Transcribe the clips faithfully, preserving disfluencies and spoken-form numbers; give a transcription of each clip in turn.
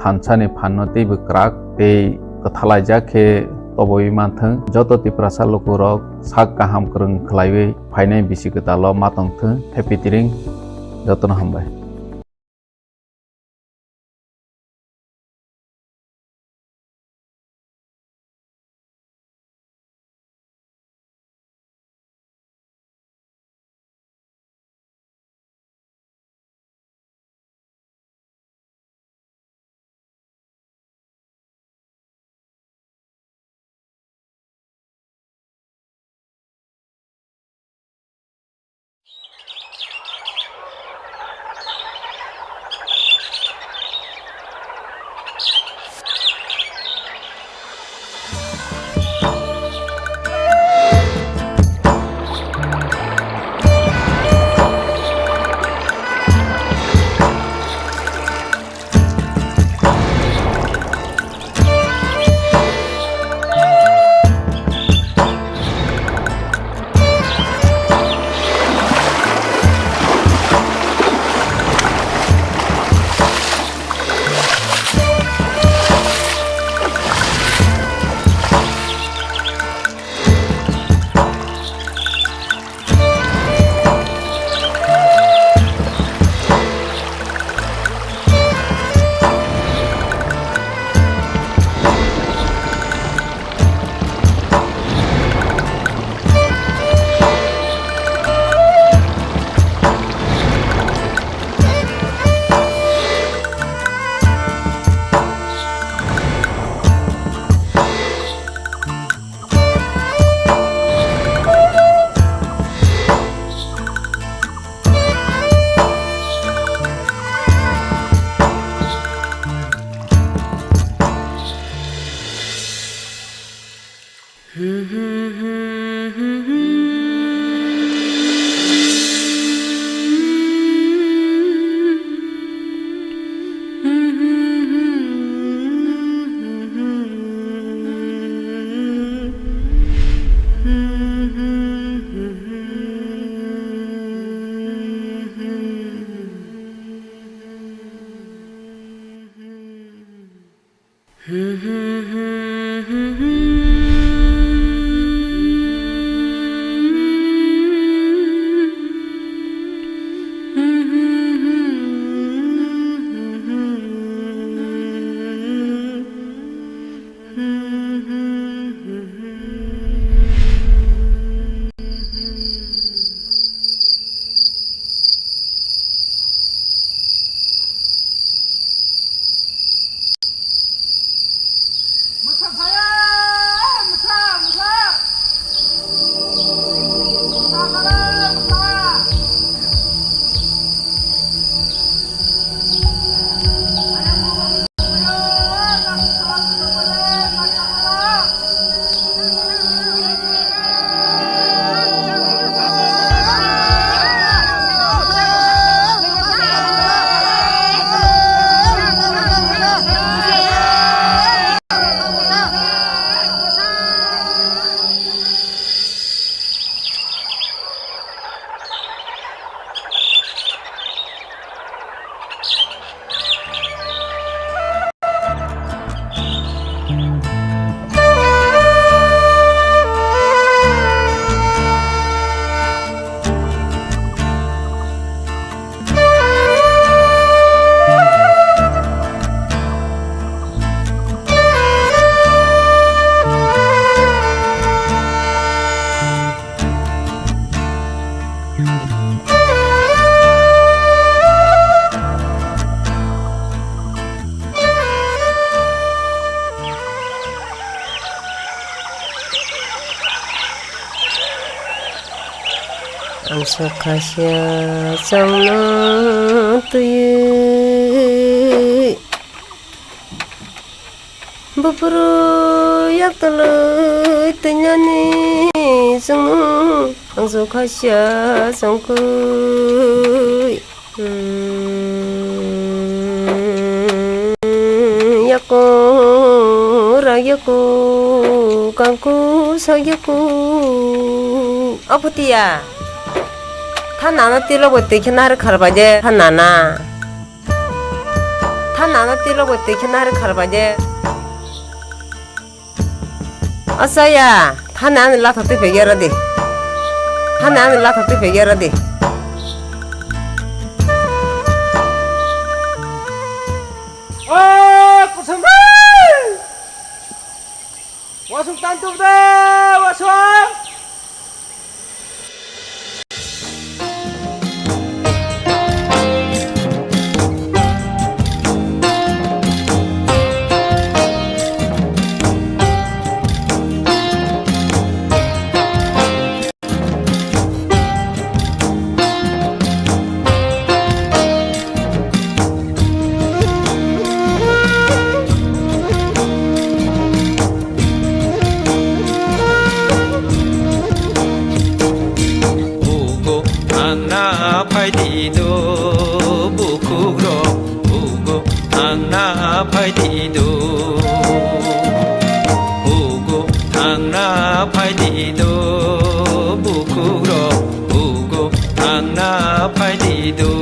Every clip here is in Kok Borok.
thansani phanno teibo kwrak tei kwthalaijak khe toboi manthwng. Joto Tiprasa lukurok sak kaham kwrwng khlaiwi phainai bisi kwtalo ma tongthwng. Happy Tiring, jotono hambai. Ang sokha sia chongno twiwi. Buphuru yak tolwi twinyani chwngno ang sokha sia chongkui. Hmm, yako, rak yako, kangku, sak yako. O Phutia, tha nana tilo bo twi khe nari kharbai de, tha nana. Thana ano tilo bo twi khe nari kharbai de. Asaya, thana ani latha twi phegya radi. Thana ani latha twi phegya radi. O, kusum bai! Wasung tantu de, wasung! Ugo thangna phaidi do, bukhuk rok. Ugo thangna phaidi do. Ugo thangna phaidi do, bukhuk rok. Ugo thangna phaidi do.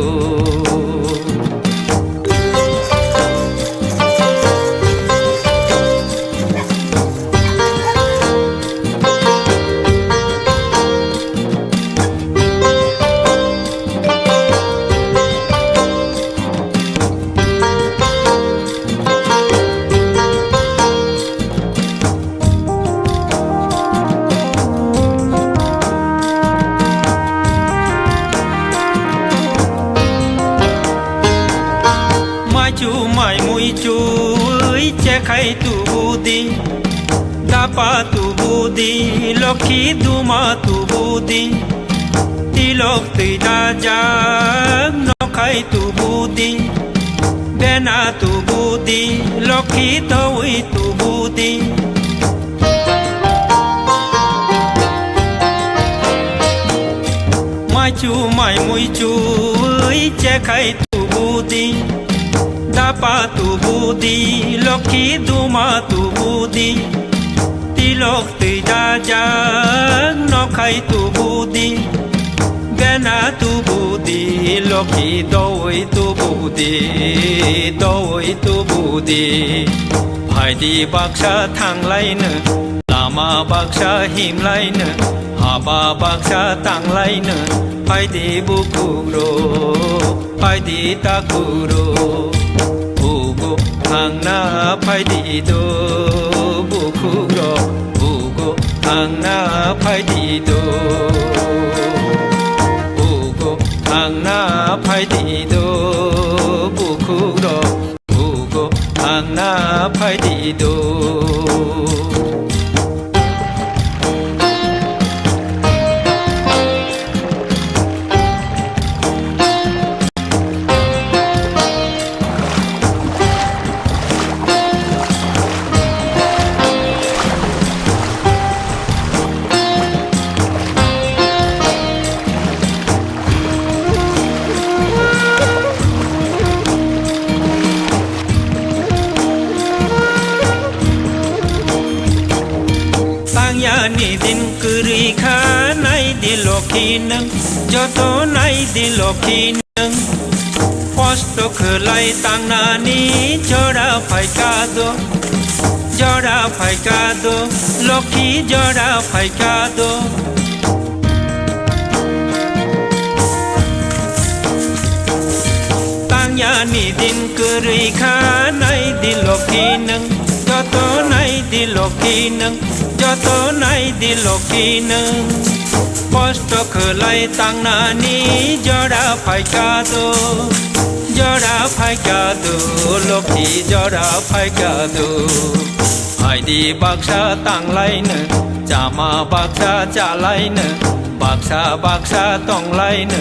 Maichu mai mui chui chekhai tubu di, dapa tubu di, lokhi duma tubu di, tilok twi dajak nokhai tubu di, bena tubu di, lokhi towi tubu di. Maichu mai mui chui chekhai tubu di, dapa tubu di, lokhi duma tubu di, tilok twi dajak nokhai tubu di, bena tubu di, lokhi doi tubu di, doi tubu di. Phaidi baksa thanglaino, lama baksa himlaino, haba baksa tanglaino, phaidi bukhuk rok, phaidi takhuk rok. Ugo thangna phaidi do, bukhuk rok. Ugo thangna phaidi do. Ugo thangna phaidi do, bukhuk rok. Ugo thangna phaidi do. Tangya ni din kwrwi kha, nai di lokhi nwng, joto nai di lokhi nwng. Kosto khwlai tangnani jora phaikha do, jora phaikha do, lokhi jora phaikha do. Tangya ni din kwrwi kha, nai di lokhi nwng, joto nai di lokhi nwng, joto nai di lokhi nwng. Kosto khwlai tangnani jora phaikha do, jora phaikha do, lokhi jora phaikha do. Phaidi baksa tanglaino, chama baksa chalaino, baksa baksa tonglaino,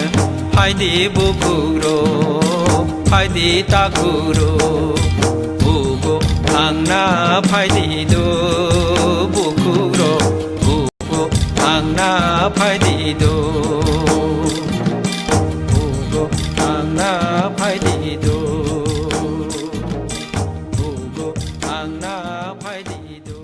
phaidi bukhuk rok, phaidi takhuk rok. Ugo thangna phaidi do, bukhuk rok. Ugo thangna phaidi do. Ugo thangna phaidi do. Ugo thangna phaidi do.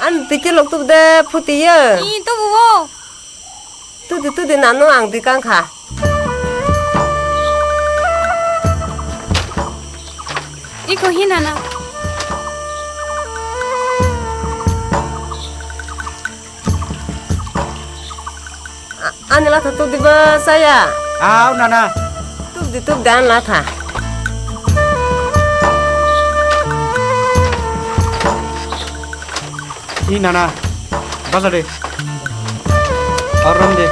Ani Twi kilok tubde phuti ye. I tubu o. Tudi tudi nano ang di kang kha. Iko hinana. A-, ani latha tubdi ba saya. Au nana. Tubdi tubdi ani latha. Hi nana, baja de. Aram de.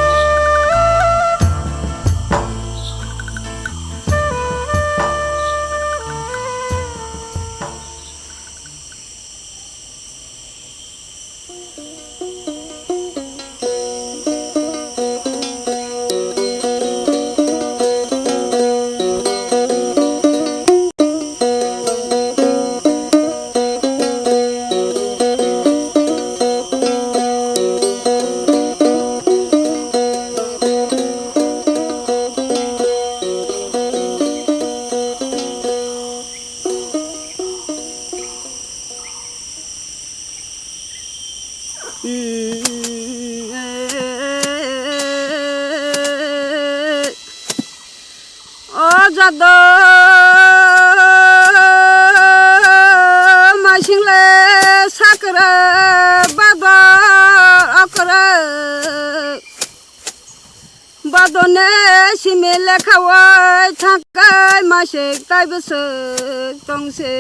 O jado maising le sakra bado okra. Badone simi lekha wai thangkai masik tai bwswk tongse.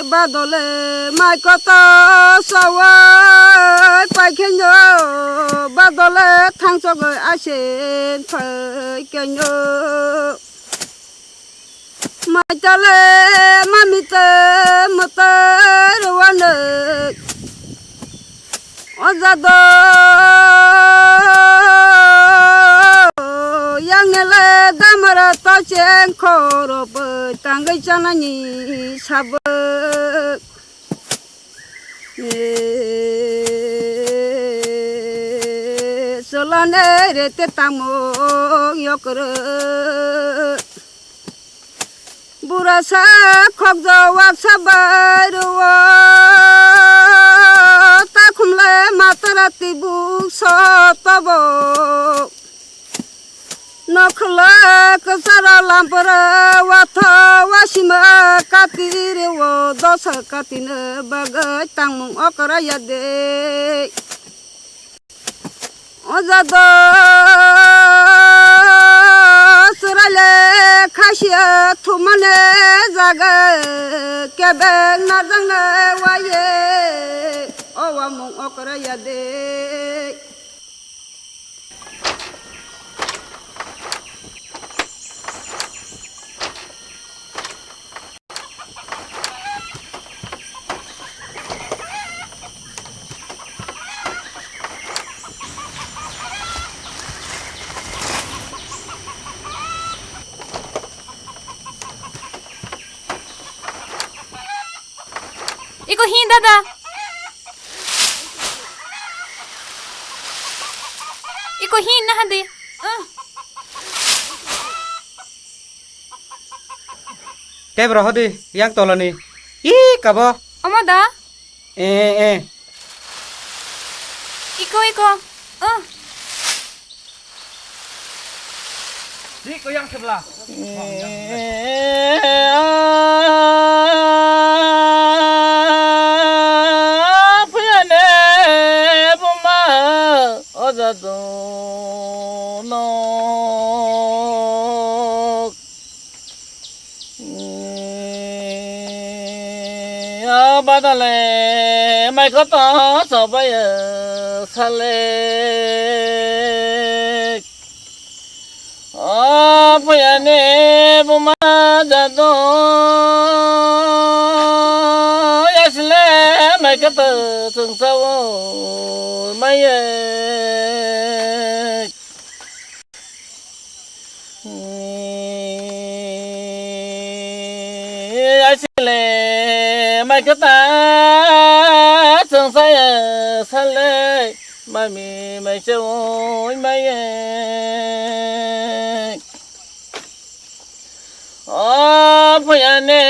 Badole mai koto sowai paikhenyo, badole thangchogoi asin phaikhenyo. Maitale mamite mate rwano. O jado yangnele damara to cheng khoro bai tangwi chanani sabuk. Cholane rete tamo yokro. Burasa khokjo waksa bai rwo, takhumle matara tibuk so tobo. Nokhla kwcharo lampara watho wasima kati rwo, dosa katino bagwi tangmung okra yade. O jado chwraile khasiya thumane jaga kebeng narjakna waye o wamung okra yade. Iko hi dada? Iko hi nahadi? Ah. Tei bro hodi yang tolani. Ih, kabo. Omo da? Eh, eh. Iko, iko. Ah. Di ko yang sebelah. Phiyane buma oja dono. Badale mai koto sobai sale. O phiyane buma jado yasle mai kata chwngsao maiye. Yasle mai kata chwngsao sale. Mami mai se oi mai e. Phaiyane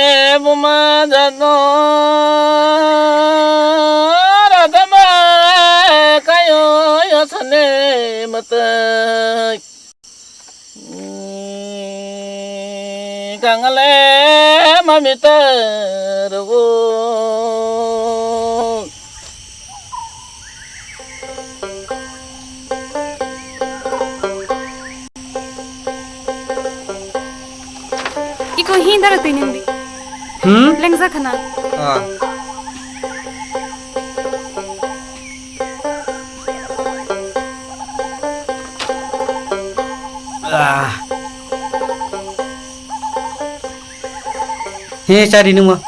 buma jano radama kayo yosane matai. Kangale mamita rogo. Iko hindara twi nung di. Hmm? Lengja khana. Ah. Ah. He, chari nungma.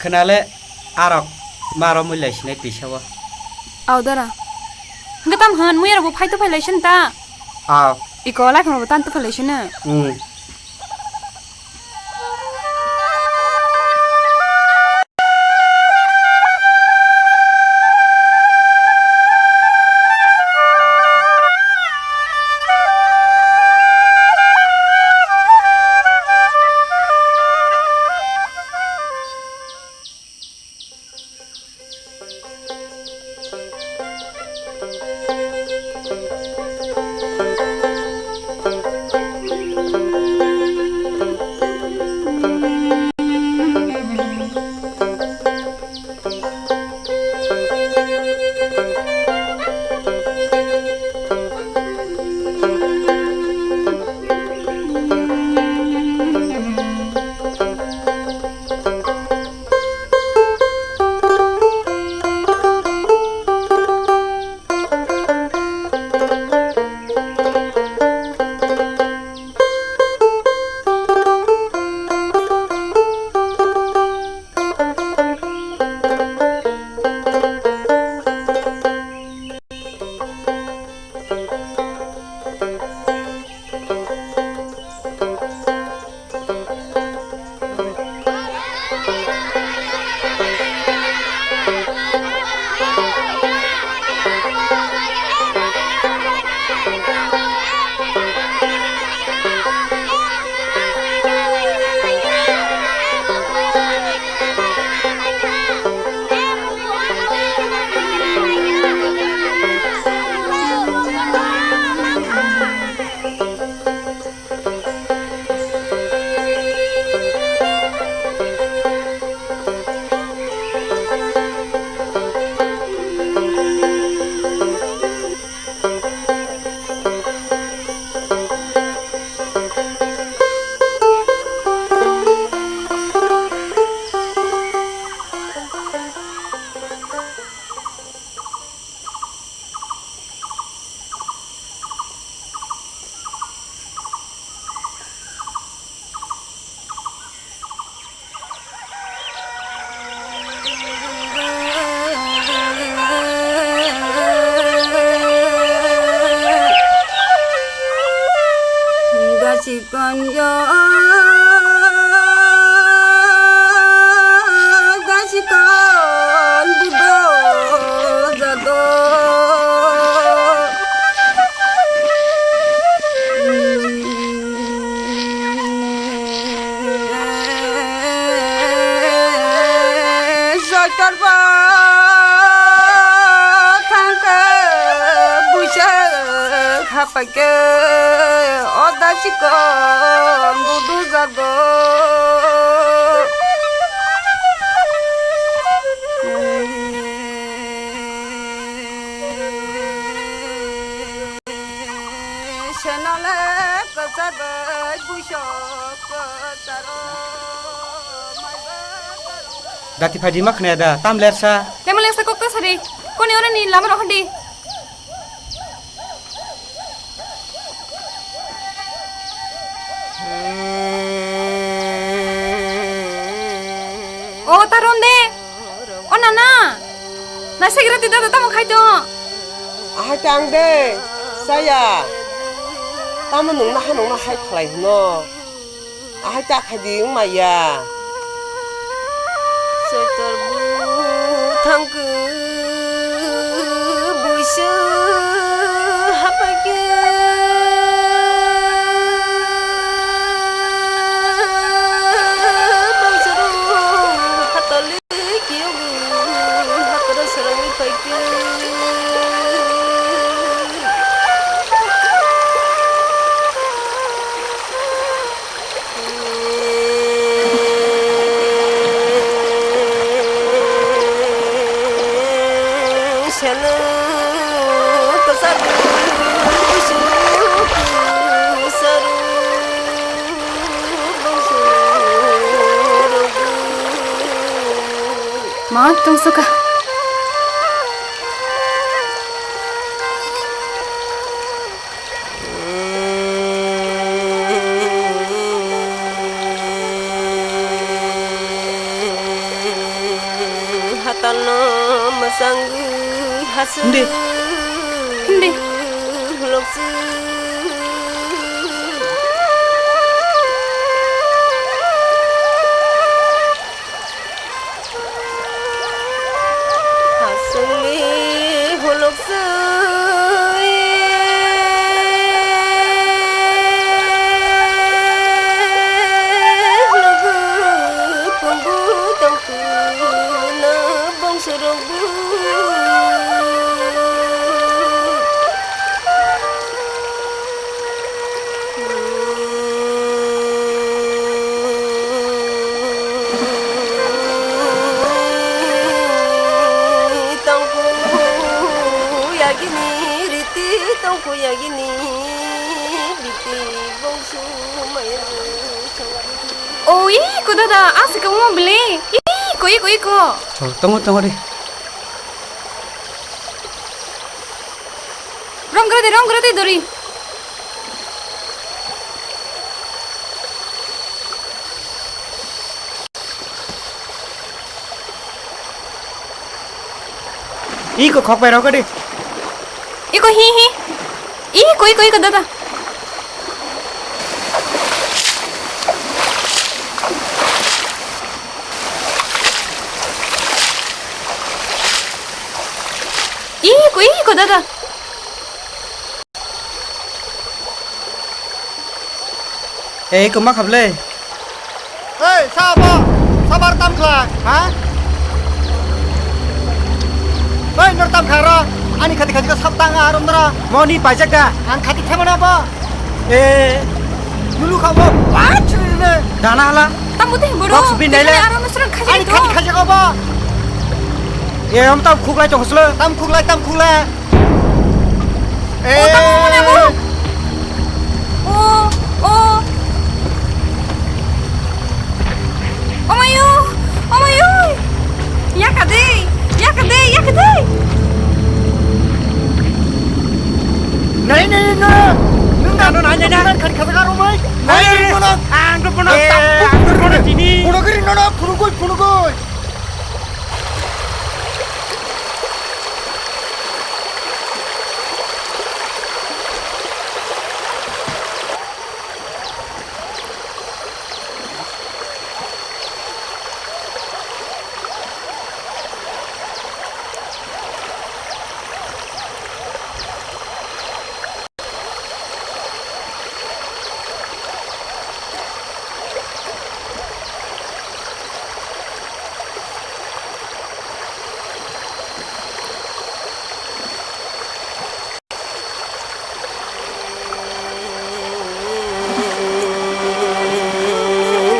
Khwnale arok maro mui lai sinai tisa o. Aw dara. Hwnkhe tam hwn mui arok bo phai to phai lai sin ta. Aw. Iko lai khama bo tan to phai lai sin. Hmm. Gasi kon yo, gasi kon budo jado. Jotor bo thangkhe buisa khapaikhe oda chikon budu jado. Senole kwchar bai buisok kwcharo. Dati phaidi ma khwnaya da, tam lersa. Temo lersa kok ta sari. Koni ore ni lama rohon di. O taron de. O nana. Nai segira ti dada tamo khai to. Ahai tang de. Saya. Tamo nung na hanung na hai khlai hino. Ahai ta khaidi wng maya. Soitor bu thangkhe buisu hapaikhe. Bangsoru hatali kiyogu hatara sarangwi paikhe. Ma tungsukha. Hatalno mwchangwi hasing. Hindi. Hindi. Loksu. Hasingni holoksoi logo pungbu tongkhuno bongsorokbo. Tongkhu yagini riti, tongkhu yagini biti, bongsu maya songkhu. O, iko dada, asika mo bile. Iko, iko, iko. Oh, tongo, tongo de. Rong gora de, rong gora de, dori. Iko khok bai rok di. Iko hi hi. Iko, iko, iko, dada. Iko, iko, dada. Ei, iko ma khablai? Ei, sabo, sabar tam khlai, ha? Ei, nor tam kha ro, ani khati khati ko sab tang a ro ndra. Moni paijak da? Ang khati themana bo. Eh. Nulu kha bo, ba chiri ne. Dana hala. Tam bute boro. Box bin dai le. Aro nusran khajak. Ani khati khajak bo. Eh, am tam khuklai tong sle. Tam khuklai, tam khuklai. O, tamo mone bo. O, o. Omayo, omayo. Yakade, yakade, yakade. Nai, nai, nai, nai. Nung nano nai, nai, nai. Nang khan khasa karo mai. Nai, nai, nai. Ang ko pono, eh, tapuk, ang ko pono tini. Pono kiri nono, phunugoi, phunugoi.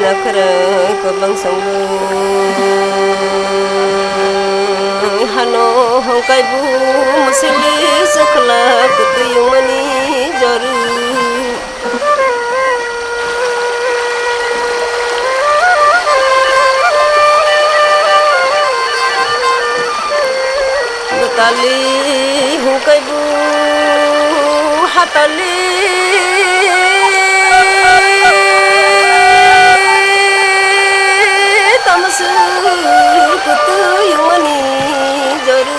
Lakhra kwbang songwi hano hongkai bu musili chwkhwla kwtwi wngmani jorwi. Ali hukaibu hatali tamsu kutu yumani jaru.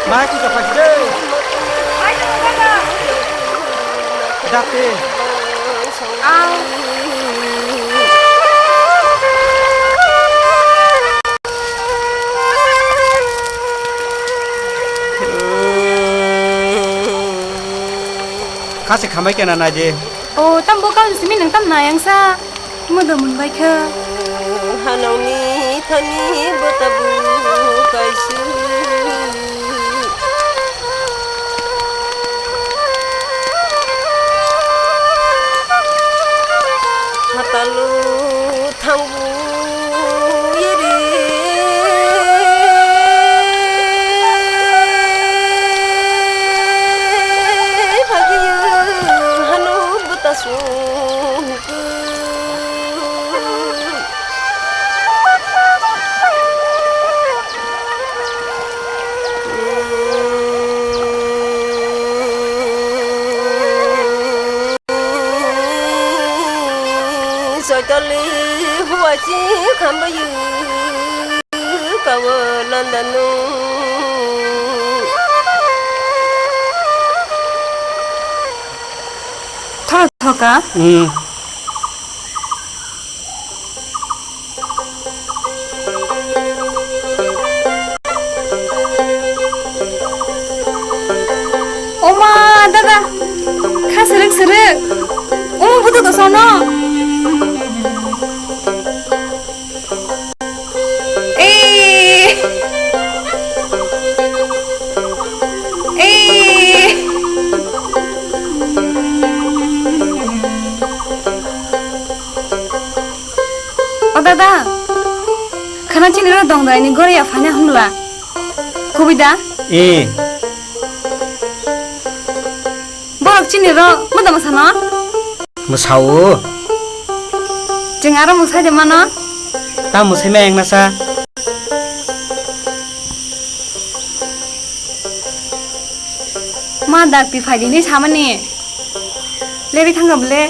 Maki ka pasi de. Date. Ang. Kha se khambai kena naidi. O, tam bo kaun simi nang tam nayang sa. Modo mun bai kha. Hanangni thani bo tabu kaisi. Hatalu thangbu yeri. Phagiyo hanu butasu. Soitali huachi khambayu kawa landanu. Thok thoka. Hmm. Oma, dada, kha srwk srwk. Oma, budu dosa no. Ei. Ei. O dada, khana chini ro dongdrai ni goriya phaina hwnbla. Kubui da? Eh. Borok chini ro moda masano? Mwsao. Chwng aro mwsai de mano? Ta mwsai ma eng nasa. Ma dakti phai di hinwi samani. Lebi thangkha bwle.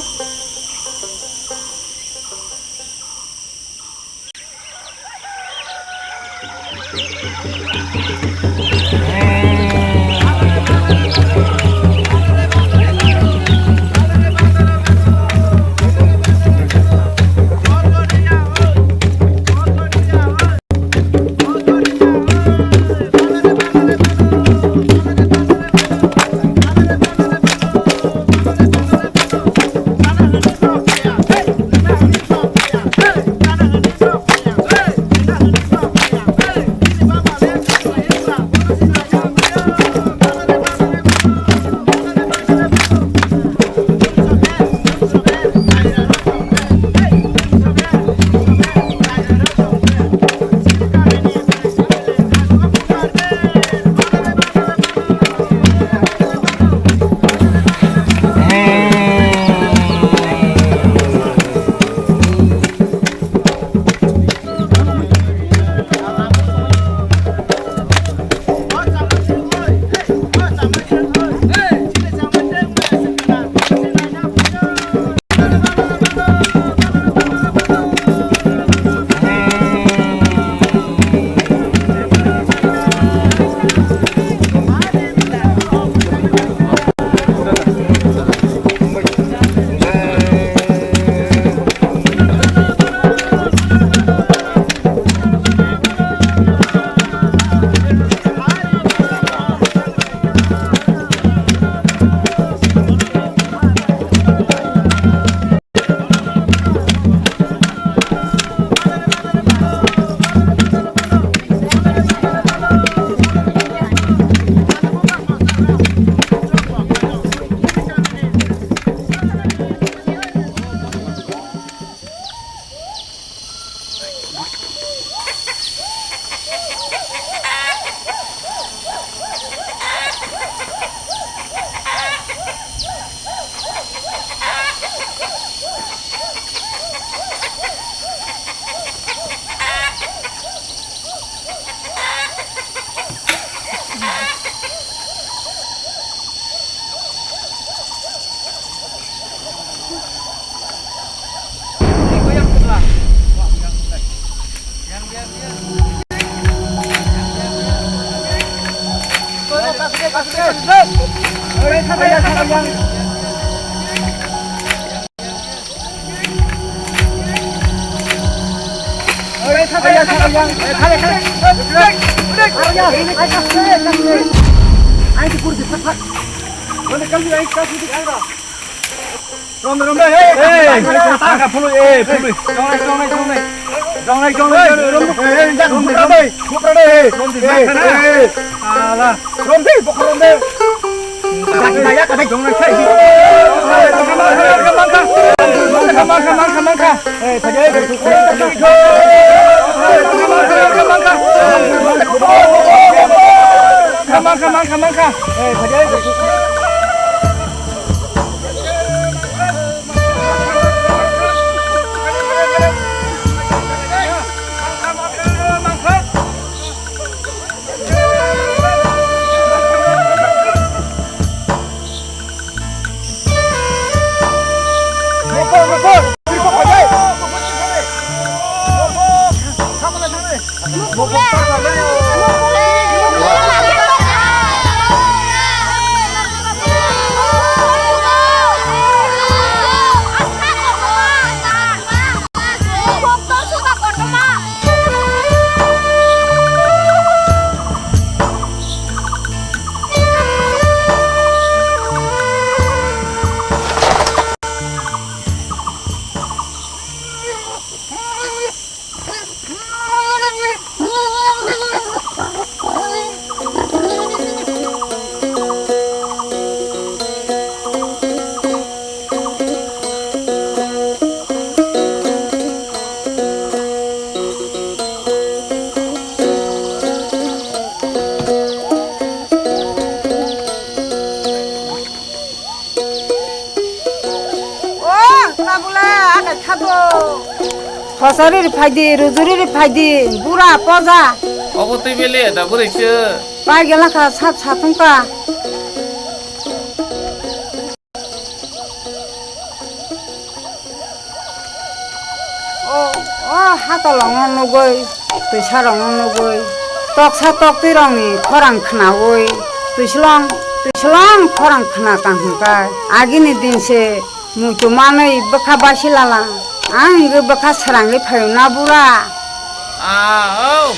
Rom, rom, hey, hey, taka phului, eh, phului. Jongnai, jongnai, jongnai. Jongnai, jongnai, jongnai, rom, hey, hey, jak, rom, rom, hey, rom, rom, hey, rom, rom, hey, hey, hey. Ala. Rom, hey, bokor rom, hey. Jak, jak, jak, jak. Jongnai, sai. Mangkha, mangkha, mangkha, mangkha. Eh, thajai. Mangkha, mangkha, mangkha. Eh, thajai. O, tabule, ane khabo. Khosari ri phaidi, rujuri ri phaidi, bura poja. Obo twi bele, da bwrwi se. Pai gela kha, sap satung ka. O, o hatolongno nugwi, twisarokno nugwi, toksa toktwirokni khorang khnaui, twislong, twislong khorang khna tang hwnkha. Agini din se muitu manwi bwkha basilala, ang hwnkhe bwkha srangwi phaio na bura. Ah, oh.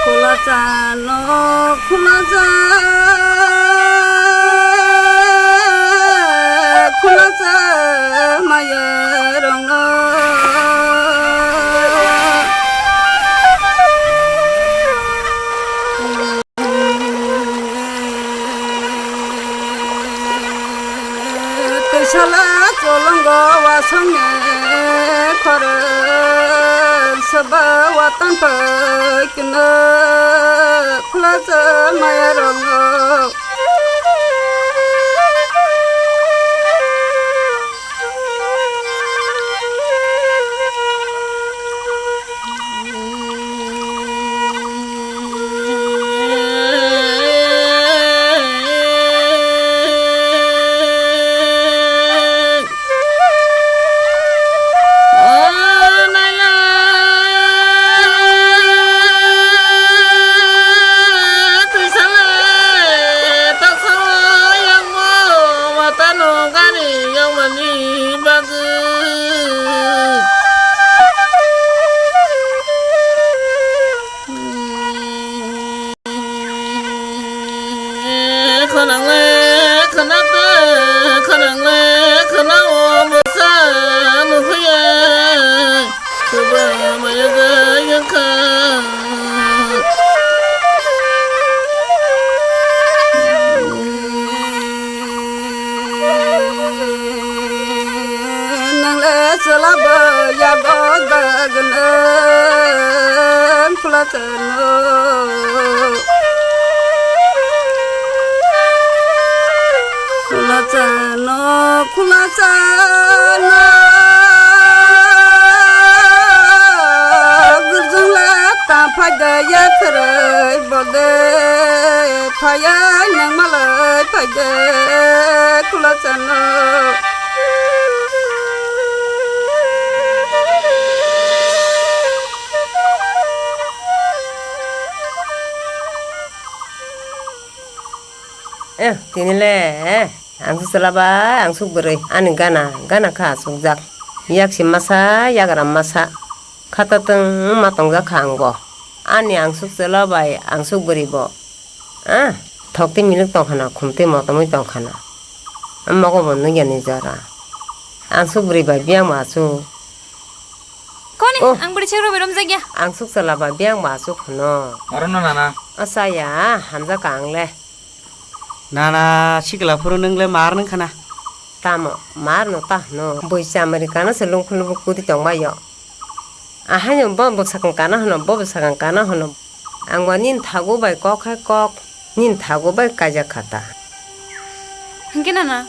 Khulacha no khulacha, khulacha maya rong no. Twisala cholongo wasongni khorang saba watan pai kino khulacha maya rong no. Khwnangle khwna tei khwnangle khwna o bwsa nuhwi ya kwbangma yaga yangkha. Nangle chwla bo yago dagno khulachano. Khulachano, khulachano. Gurjung le ta phaida ya khwrwi bode phaya nang malai. Khaide khulachano. Eh, tini le, eh, ang suk chwla bai, ang suk bwrwi, ani gana, gana kha sukjak. Yak si masa, yagra masa. Khata tong ma tongjak kha ang bo. Ani ang suk chwla bai, ang suk bwrwi bo. Ah, thok twi milik tong khana, khum twi motomwi tong khana. Mogo bo nugya ni jora. Ang suk bwrwi bai biyang ma suk. Koni, oh, ang bwrwi chek rwbai romjak ya. Ang suk chwla bai biyang ma suk hwno. Oro no nana. Asa ya, hamjak ka ang le. Nana, sikla phuru nwng le mar nwng khana. Tamo, mar no ta hwno. Bui chamari kana se lungkhun lubuk kudi tong bai yo. Ahaino bo bwsakang kana hwno, bo bwsakang kana hwno. Ang bo nini thago bai kok hai kok, nini thago bai kaijak kha ta. Hinkhe nana,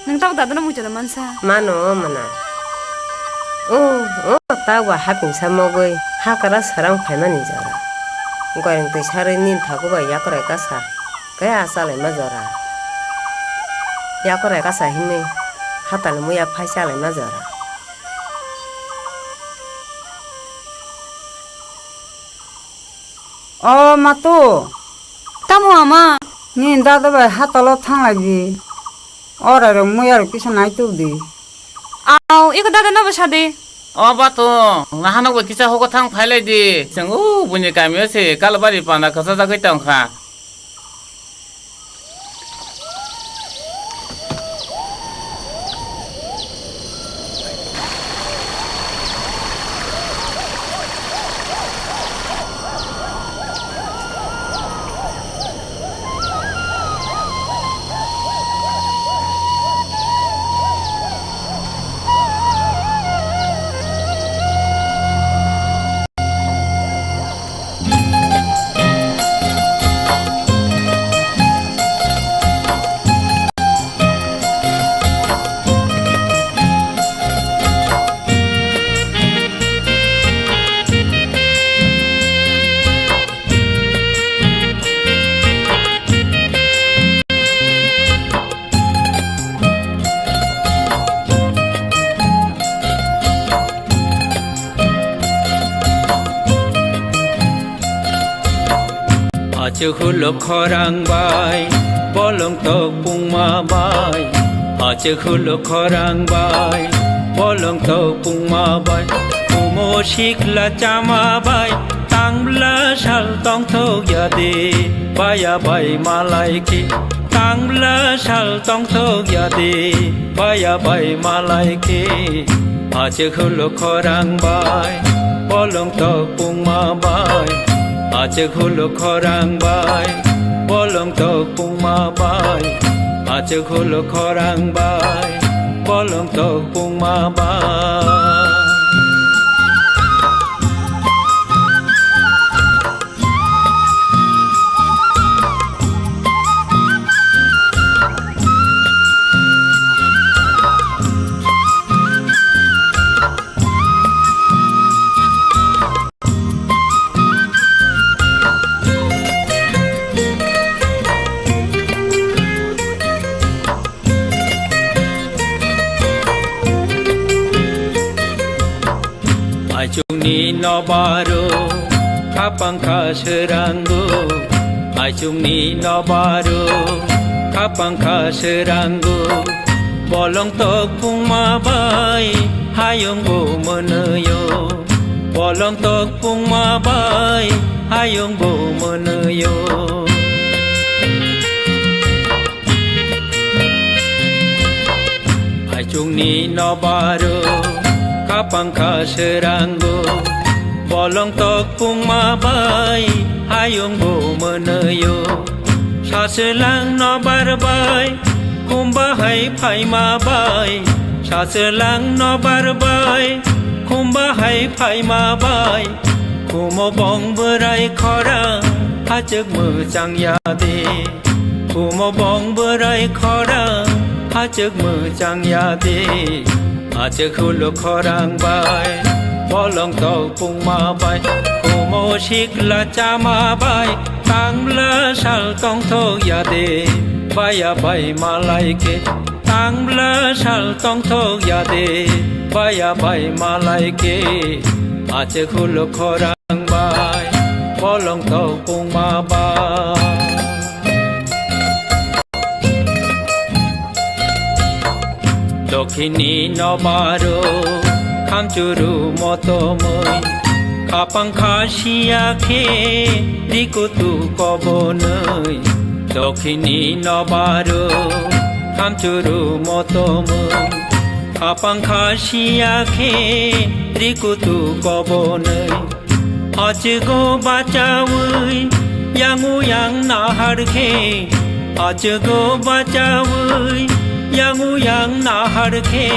nwng tabuk dadano muchungno mansa? Mano, mano. O, o, tabuk hapingsa mogwi hakra sarang phaimani jora. Goireng twi sarwi nini thago bai yakorai kasa, khe a chalaima jora. Yakorai kasa hinwi hatani muya phai chalaima jora. O matu. Tamo ama? Nini dada bai hatalo thanglai di. Orai rok muya rok kisa nai tuk di. Au, iko dada nobo sadi. O batu, nahano bo kisa hogo thang phailai di. Chwng o buini kamio se Kalbari panda khachajagwi tongkha. Achuk hulo khorang bai, bolong tok pungma bai. Achuk hulo khorang bai, bolong tok pungma bai. Kumo sikla chama bai, tangbla sal tongthok yade, baya bai malai ke. Tangbla sal tongthok yade, baya bai malai ke. Achuk hulo khorang bai, bolong tok pungma bai. Achuk hulo khorang bai, bolong tok pungma bai. Achuk hulo khorang bai, bolong tok pungma bai. Aichukni nobaro khapang kha srango. Aichukni nobaro khapang kha srango. Bolong tok pungma bai hayung bo mwnwio. Bolong tok pungma bai hayung bo mwnwio. Aichukni nobaro khapang kha srango. Bolong tok pungma bai hayung bo mwnwio. Sachwlang nobar bai khumba hai phaima bai. Sachwlang nobar bai khumba hai phaima bai. Khumo bong bwrai khorang hachwk mwchang ya de. Khumo bong bwrai khorang hachwk mwchang ya de. Achwk hulo khorang bai, bolong tok pungma bai, khumo sikla chama bai, tangbla sal tongthok ya de. Baya bai malai khe tangbla sal tongthok ya de, baya bai malai khe achek hulo khorang bai bolong tok pungma bai. Dokhini nobaro khamchuru motomoi, khapang khasiya khe rikutu kobonoi. Dokhini nobaro khamchuru motomoi, khapang khasiya khe rikutu kobonoi. Achego bachawi yangu yang nahar khe, achego bachawi yangu yang nahar khe,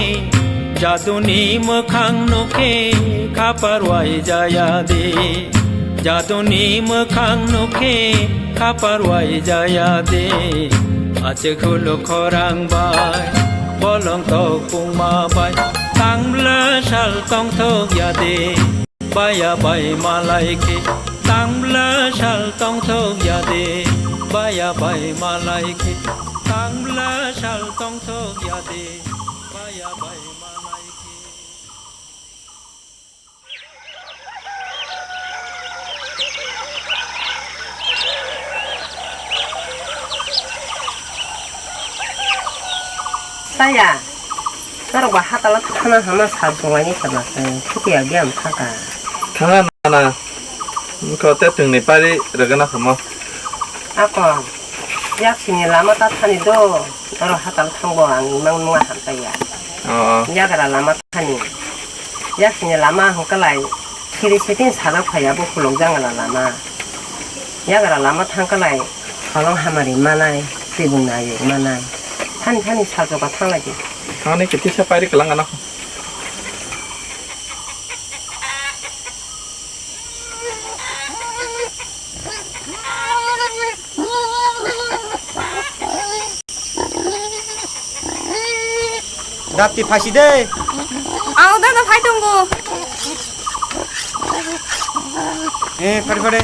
jaduni mwkhang nukhe khaparwai jaya de, jaduni mwkhang nukhe khaparwai jaya de. Achek hulo khorang bai bolong tok pungma bai, tangbla sal tongthok ya de. Baya bai malai khe tangbla sal tongthok ya de. Baya bai malai khe tangbla sal tongthok ya de. Baya bai malai khe. Saya, norok ba hatala thana hama sal tonglaini saba se, khitiya biyam thaka. Thana nana, wngkha te twngni pari rwgwna kamo. Ako, yak sini lama ta thani do, oro hatal thangbo ang imang nunga hamtaya. Oh, oh. Yagra lama thani. Yaksini lama hwnkhe lai, siri setin sajak phaiya bo khulok jangla lama. Yagra lama thangkhe lai, holong hamari manai, tibung nayuk manai. Thani thani salchoka thanglaidi. Thangni khe tisa pairi kwlangano. Dapti phaisi de. Ang dana phai tongo. Eh, phare phare.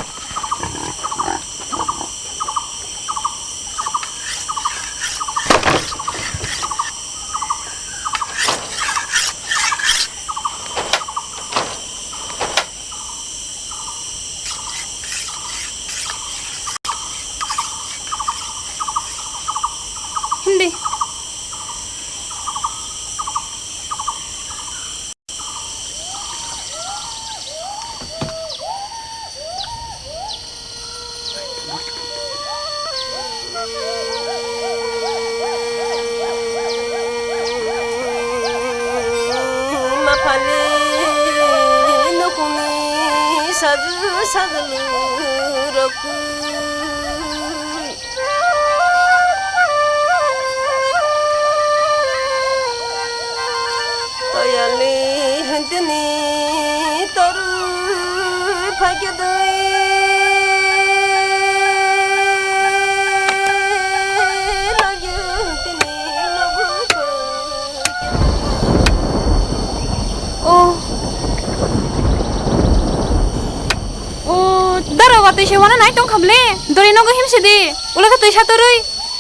Hindi. Maphani nukungni sajwk sajwk rok. Toyani henteni toru phaikhe doi lagyo henteni logu phaikhe. Oh. O, daro watwi se wana nai tong khamle. Dori nogo himse di. Ulo khe twisa torwi.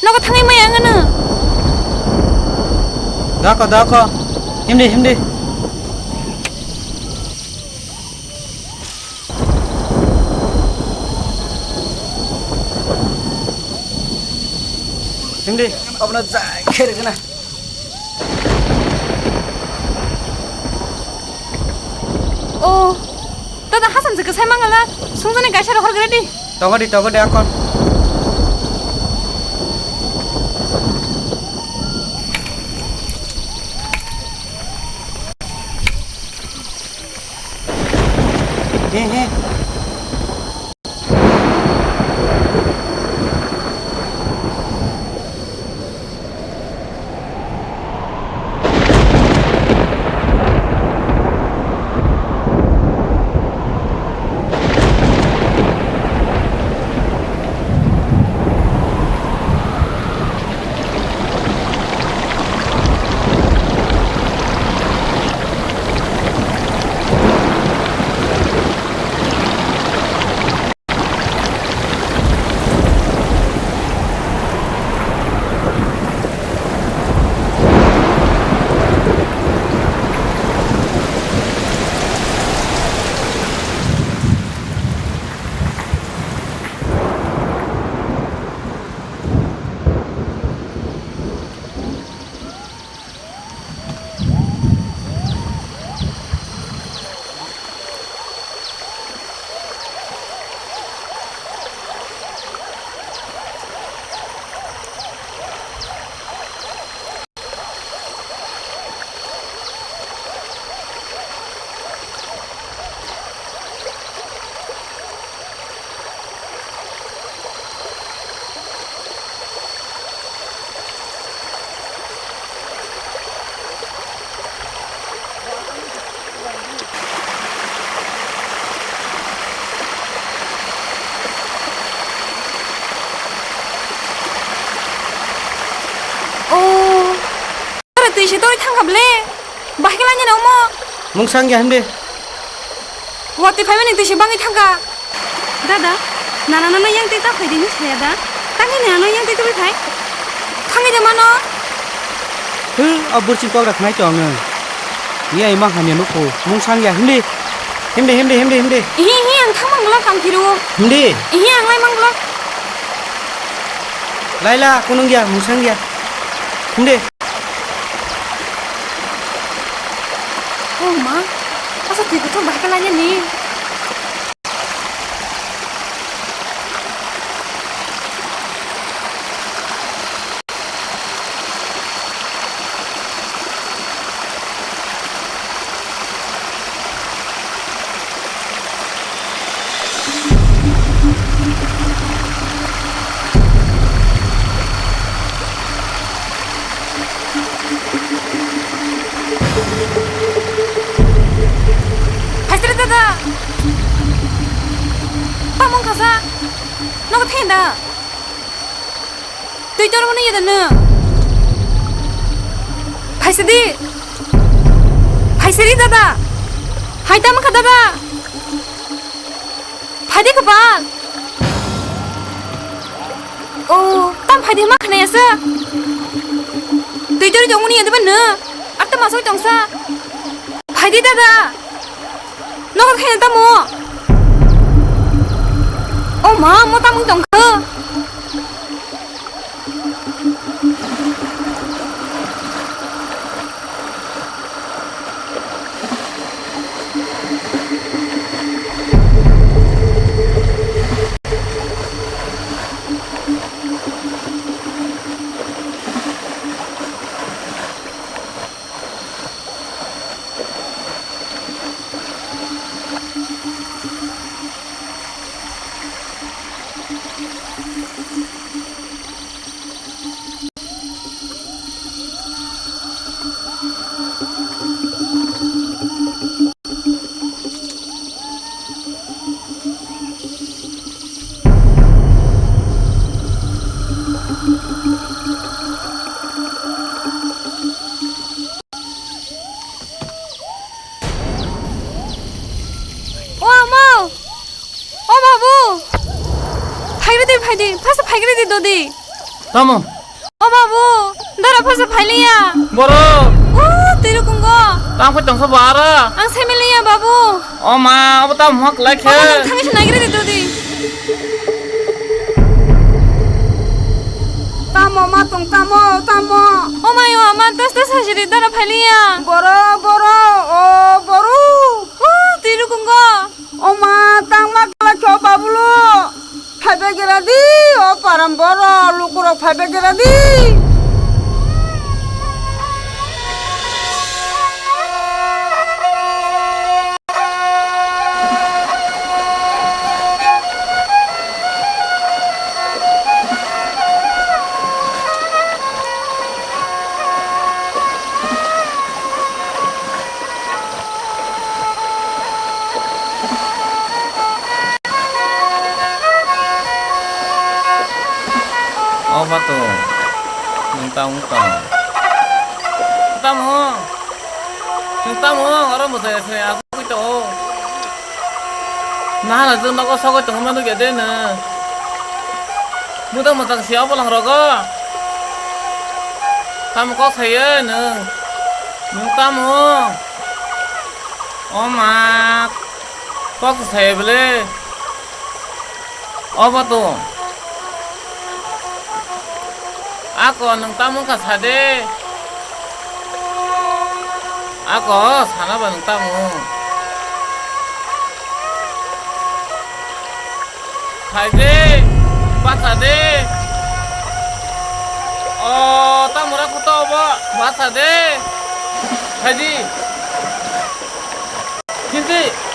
Nogo thangwi maya ang ano. Dako, dako. Himdi, himdi. Himdi. Abna jai khere gana. O, dada, hasam se kwsai mangala, sungjani kaisa rohor gre di. Togo di, togo di, akon. He, he. Mungsang ya himde. Watwi phaimani twi se bangwi thangkha. Dada, nana nono yang twi ta phaidi hinwi saya da? Tangwi nana nono yang twi twi phai? Thangwi de mano. Hw, a burching kok da khnai tong ang. Ni ai mang hamya nukho. Mungsang ya himde. Himde, himde, himde, himde. Ihi, ihi, ang thangmang glak ang phiru. Himde. Ihi, ang lai mang glak. Laila, kunung ya, mungsang ya. Himde. Oh ma, asa twi kuthum bahai khe lainani. Phaisari dada. Tamo wngkha sa? Nogo thenda. Twi tormani yada no. Phaisadi. Phaisadi dada. Hai tamo wngkha dada. Phaidi kwbang. O, tam phaidi ma khnaya sa. Twi tori tongmani yadu ba no. Ar ta masoi tongsa. Phaidi dada. Nogo khe tamo. O ma, mo tamo tongkha. O ama! O babu! Phaigre di, phaidi, phasa phaigre di dodi. Tamo? O babu, dara phasa phailiya. Borok! O, twiru kungo. Tang phai tongsa bara. Ang semiliya babu. O ma, abo tam hok lai khe. Babu, nang thangwi se naigre di dodi. Tamo ma tong tamo, tamo. O mayo, ama tas tas hasiri dara phailiya. Boro, boro, o boru. O, twiru kungo. O ma, tangma kala khe o babulo. Phaibe gira di, o param boro, lukurok phaibe gira di. O Batu, nwng tamo wng tong? Tamo? Nwng tamo oro mwsai se aswk tongo? Nahana jwk nogo sogwi tongma nukya de nwng? Mwtang mwtang si o bolong rogo? Tamo kok sayo nwng? Nwng tamo? O ma, kok sayo bwle? O Batu. Ako nwng tamo wngkha sa de. Ako sana ba nwng tamo. Phai de, bacha de. O, tamo ra kuto obo, bacha de. Phai di. Hindi.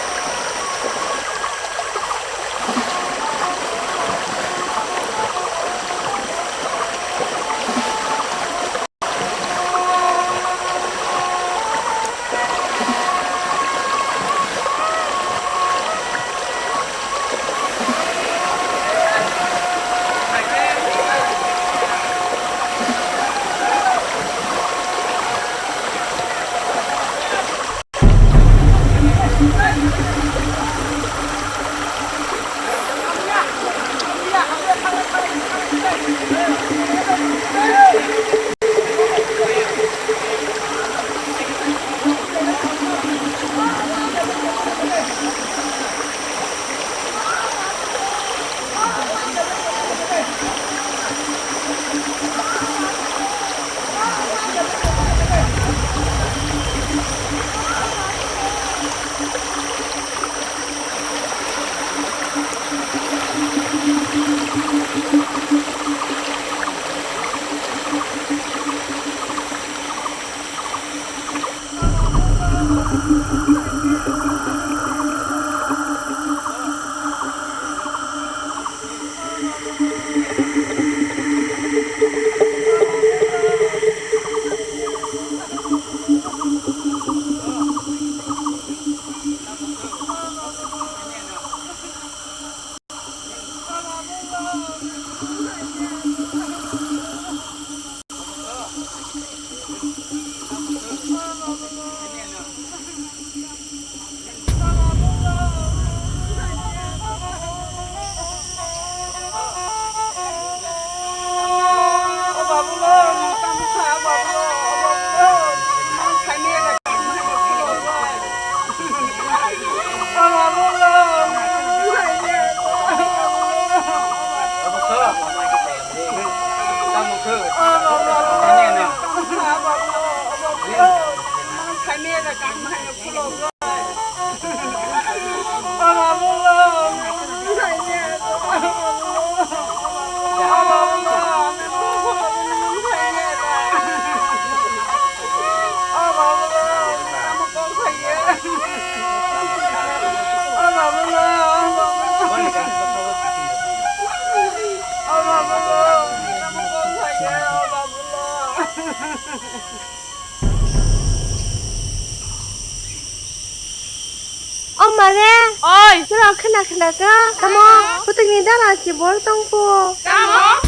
O mare. Oi. Norok khna khna kha. Tamo? Tamo? Kutukni dala si bor tongpo. Tamo?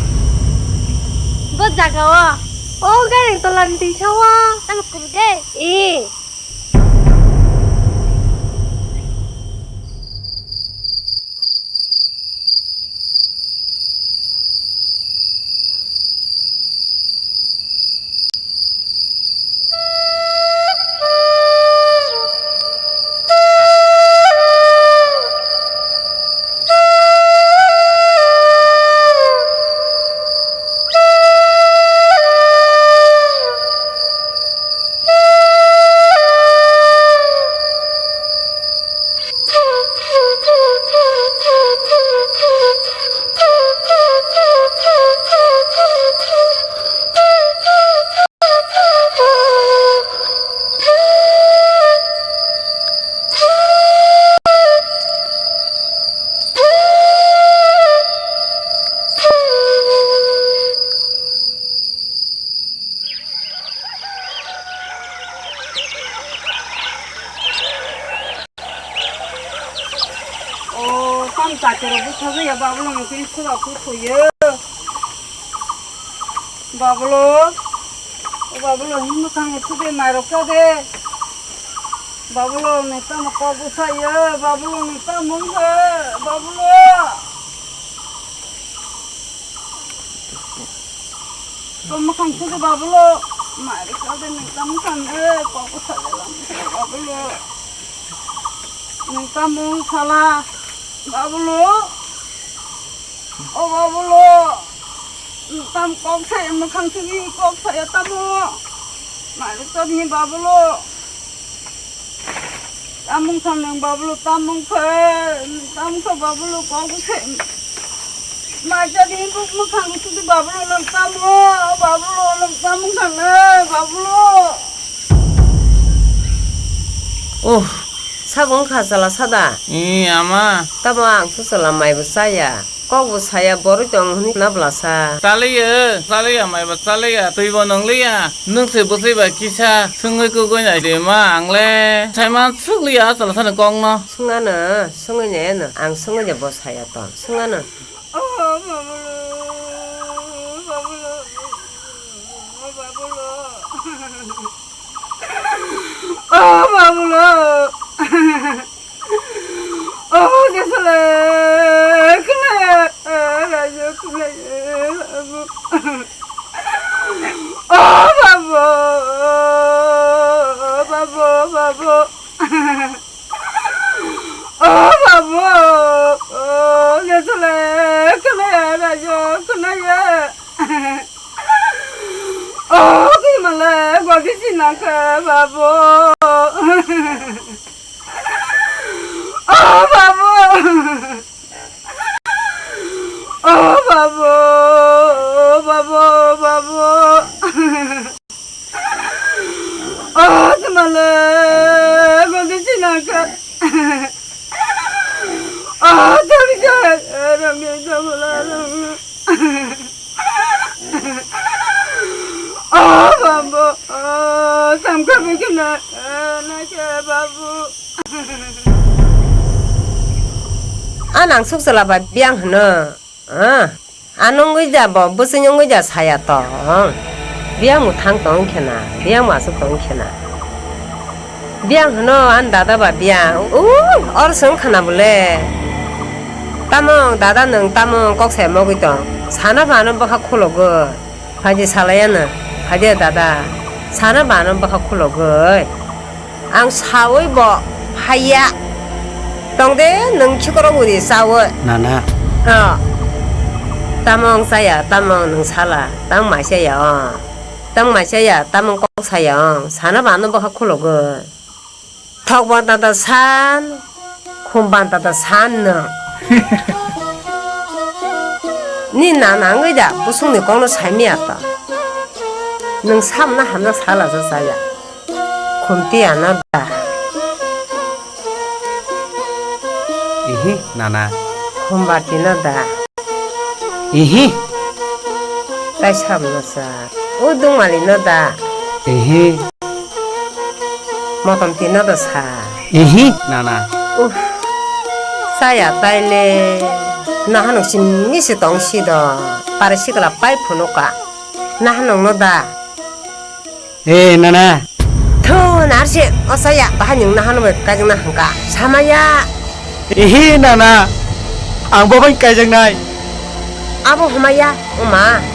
Bo jaga o. O gareng tola ni tisa o. Tamo kuru de. E. O, tamo chati rok bwsajak ya, Babulo nwng tini soba kuk khuiyo. Babulo, o Babulo, himno thangwi sudi mairok cha de. Babulo, nwng tamo kok bwsaiyo, Babulo, nwng tamo wngkha, Babulo. Tamo mwkhang sudi Babulo, mairok cha de, nwng tamo wngkha, kok bwsaiyo, Babulo. Nwng tamo sala, Babulo? O Babulo, nwng tamo kok saya mwkhang sudi kok saya tamo? Mairok tamo ni Babulo. Tamo wngkha nwng Babulo, tamo wngkha, tamo wngkha Babulo, kok saya. Macha di buk mwkhang sudi Babulo nwng tamo, Babulo nwng tamo wngkha na, Babulo. Oh, sabo wngkha chwla sada? Ee, ama. Tamo ang su chwla maibo chaya. Kokbo saya borok tong hwnwi na bwlasa. Chaliya, chaliya, maibo chaliya, twibo nwngliya. Nwng se bwsai bai kisa swngwi kugui nai de ma ang le. Saima sukliya chwla sani kokno. Swngano, swngwi nai ano. Ang swngwi de bo saya tong. Swngano. Oh, Babulo, Babulo, oh, Babulo. Oh, Babulo. Oh, Jesule, khwnaya, rajo khwnaya, Babu. Oh, Babu, Babu, Babu. Oh, Babu, oh, Jesule, khwnaya, rajo khwnaya. Oh, kimale, godi sinakha, Babu. Oh, Babu. Oh, Babu, Babu, Babu. Oh, kimale, godi sinakha. Oh, jari jari, rami jabula, rami. Oh, Babu, oh, samkha bikina, nake Babu. A nang suk chwla bai biyang hwno. Ah, ano wngwi da bo bwswng wngwi da saya tong. Biyang mwthang tong khena, biyang mwswk tong khena. Biyang hwno ani dada ba biyang. Ui, or swng khana bole. Tamung dada nwng tamung kok sai mogwi tong. Sana ba ano bwkha khulogwi. Phaidi salai ano. Phaidi dada. Sana ba ano bwkha khulogwi. Ang saui bo phaiya. Tong de nwng khikorok uri chaui. Nana. Oh. Tamung chaya, tamung nwng sala, tang mai chaya o. Tang mai chaya, tamung kok saya o. Sana ba ano bwkha khulogwi. Thok ban tata san, khum ban tata san nwng. Ni nana wngwi da, bwswngni kokno saimaya to. Nwng samna hamjak sala sa chaya. Khumti ano da. Ihi, nana. Khumbati no da. Ihi. Tai samno sa. O dungmali no da. Ehe. Motom twi no da sa. Ehe, nana. Uff. Chaya taile. Nahanung simi se tong si do. Pare sikla pai phunukha. Nahanung no da. Eh, nana. Thu, narsi, o saya, bahai nwng nahanung bai kaijakna hwnkha. Samaya. Ehe, nana. Ang bo bai kaijaknai. Abo hwmaya, o ma.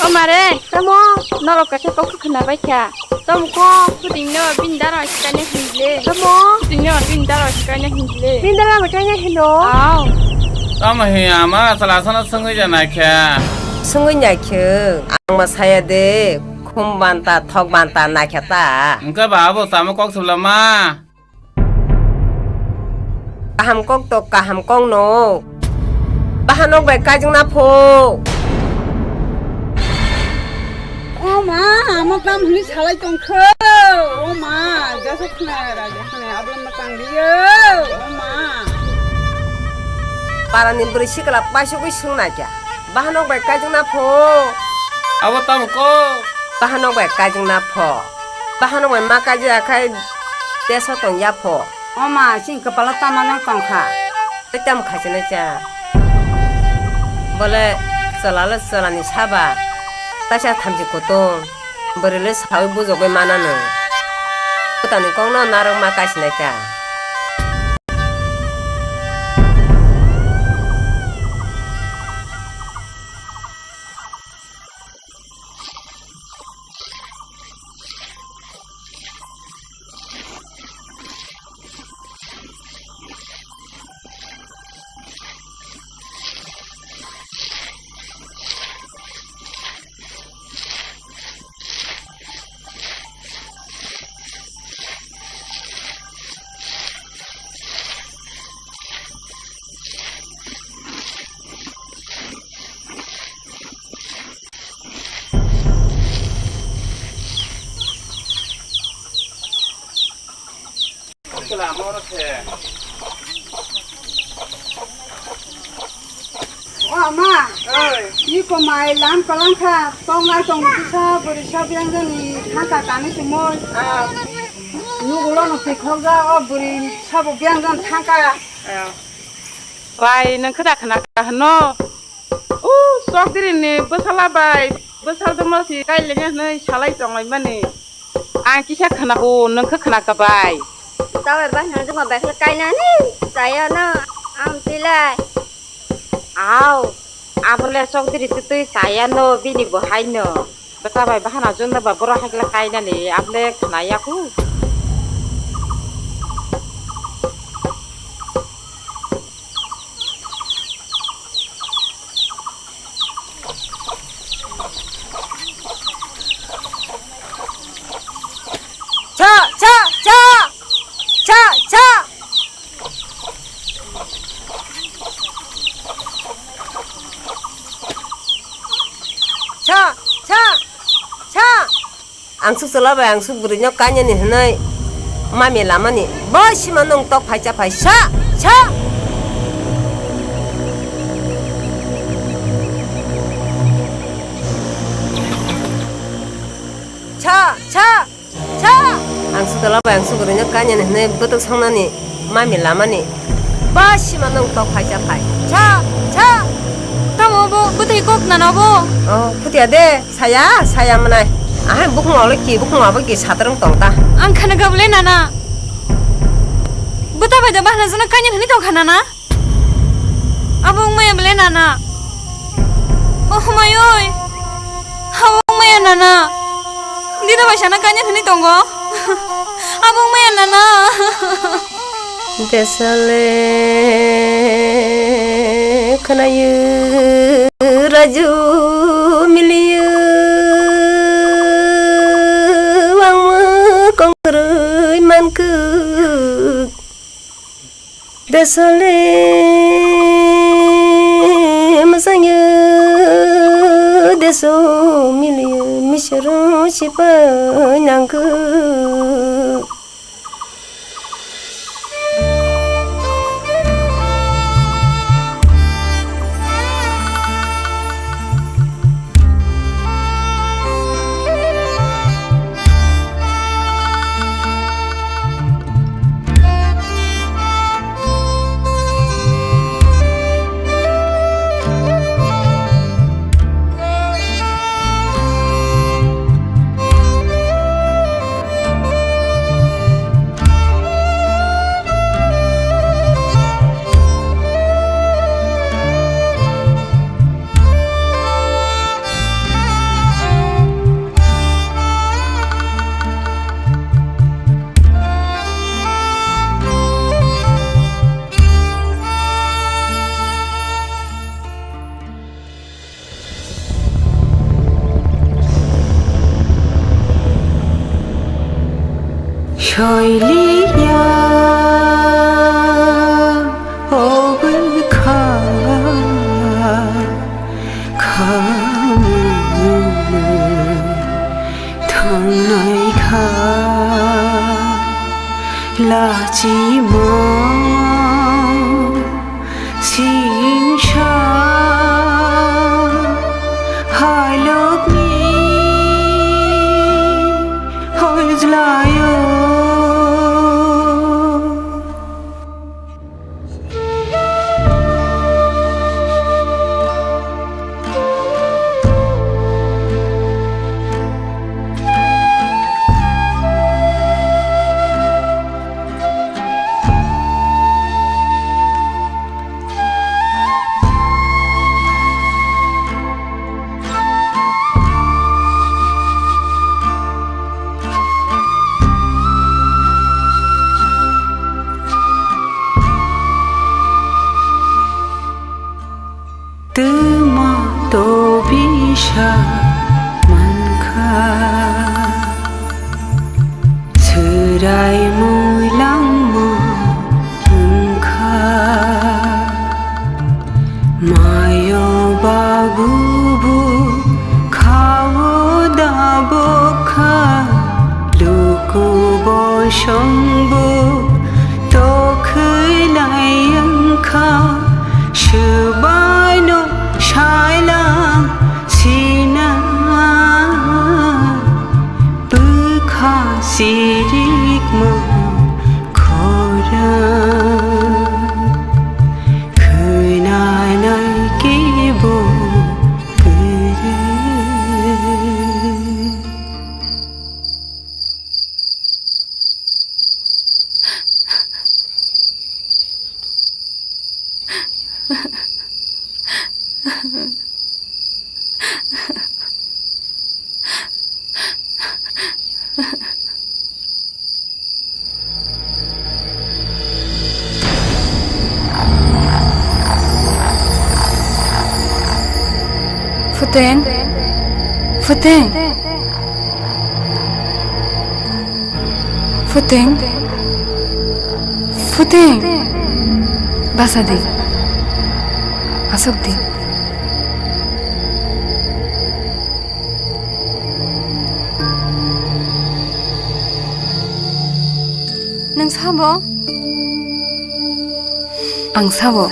O mare, tamo norok kaisa kok khwna bai kha. Tamo kok puting no bini dara kaina hinle. Tamo puting no bini dara kaina hinle. Bini dara kaina hino. Aw. Tamo he ama sala sana sungui ja naikha. Sungui naikhe ang ma saya de khum banta thok banta naikha ta. Engka ba abo samo kok sula ma. Kaham kok to kaham kok no. Bahanok bai kaijakna pho. O ma, amo tam hwnwi salai tongkho. O ma, jasa khna raja khna abla ma tang liyo. O ma. Parani bwrwi sikla paisugwi swngna kya. Bahanok bai kaijakna pho. Abo tamo ko? Bahanok bai kaijakna pho. Bahanok bai ma kaijak khai teso tong ya pho. O ma, sini kepala tama nang tongkha. Tei tamo khaisina cha. Bole chalalo chalani saba. Taisa thamchi kutung. Bwrwile sawi bujogwi manano. Kutani kokno narwkma kaisinai ta. O ama, oi. Iko mai lam kalang kha, tong lai tong kisa bwrwi sa biyang jani thangka kani tumoi. Ah. Nugulo no tikhok ja o bwrwi sabo biyang jan thangka. Ah. Bai, nwng khe da khna kha hwno? O, Chokdiri ni bwsala bai, bwsal dwmno si kailengya hwnwi salai tonglaimani. Ang kisa khna o, nwng khe khna kha bai. Tawai bai hwnwi juma bai khlai kainani, chaya no, ang tilai. Au, abole Chokdiri twtwi chaya no, bini bo hai no. Bwsa bai bahana junda ba borok hai khe kainani able khna ya khu. Cha, cha, cha! Cha, cha! Cha, cha, cha! Angsuk chwla bai angsuk bwrwino kainani hwnwi mami lamani bo sima nwng tok phai cha phai sa, sa! Cha, cha! Cha! Angsuk tola bai angsuk bwrwino kainani hwnwi bwtwk songnani mami lamani. Ba sima nwng tok phai cha phai. Cha! Cha! Tamo bo bwtwi kok nana bo? Oh, phutiya de, saya, saya mwnai. Ahai bukhung olo ki, bukhung abo ki satrwng tong ta. Ang khana gabole nana. Bwta bai da bahna jana kainani hwnwi tong kha nana? Abo wngmaya bele nana. Oh, hwmai oi. Abo wngmaya nana. Dida bai sana kanya thani tongo. Abo wngmaya nana. Desale khnayu raju miliyu wangma kongkroi mankuk. Tesole masanya deso mili misero sipa nangku. Soiliya obwkha khamwi thangnai kha lachima singsa halokni hojlayo. Twma tobisa mankha, chwrai muilangma wngkha. Mayo babu bo khao da bokha, luku bosong bo tokhwlai wngkha, swbaino sailang sina bwkha sirikma khorang khwnanai kebo kwrwi. Phuting, Phuting, Phuting, Phuting, basa di, asok di. Nwng sabo? Ang sabo.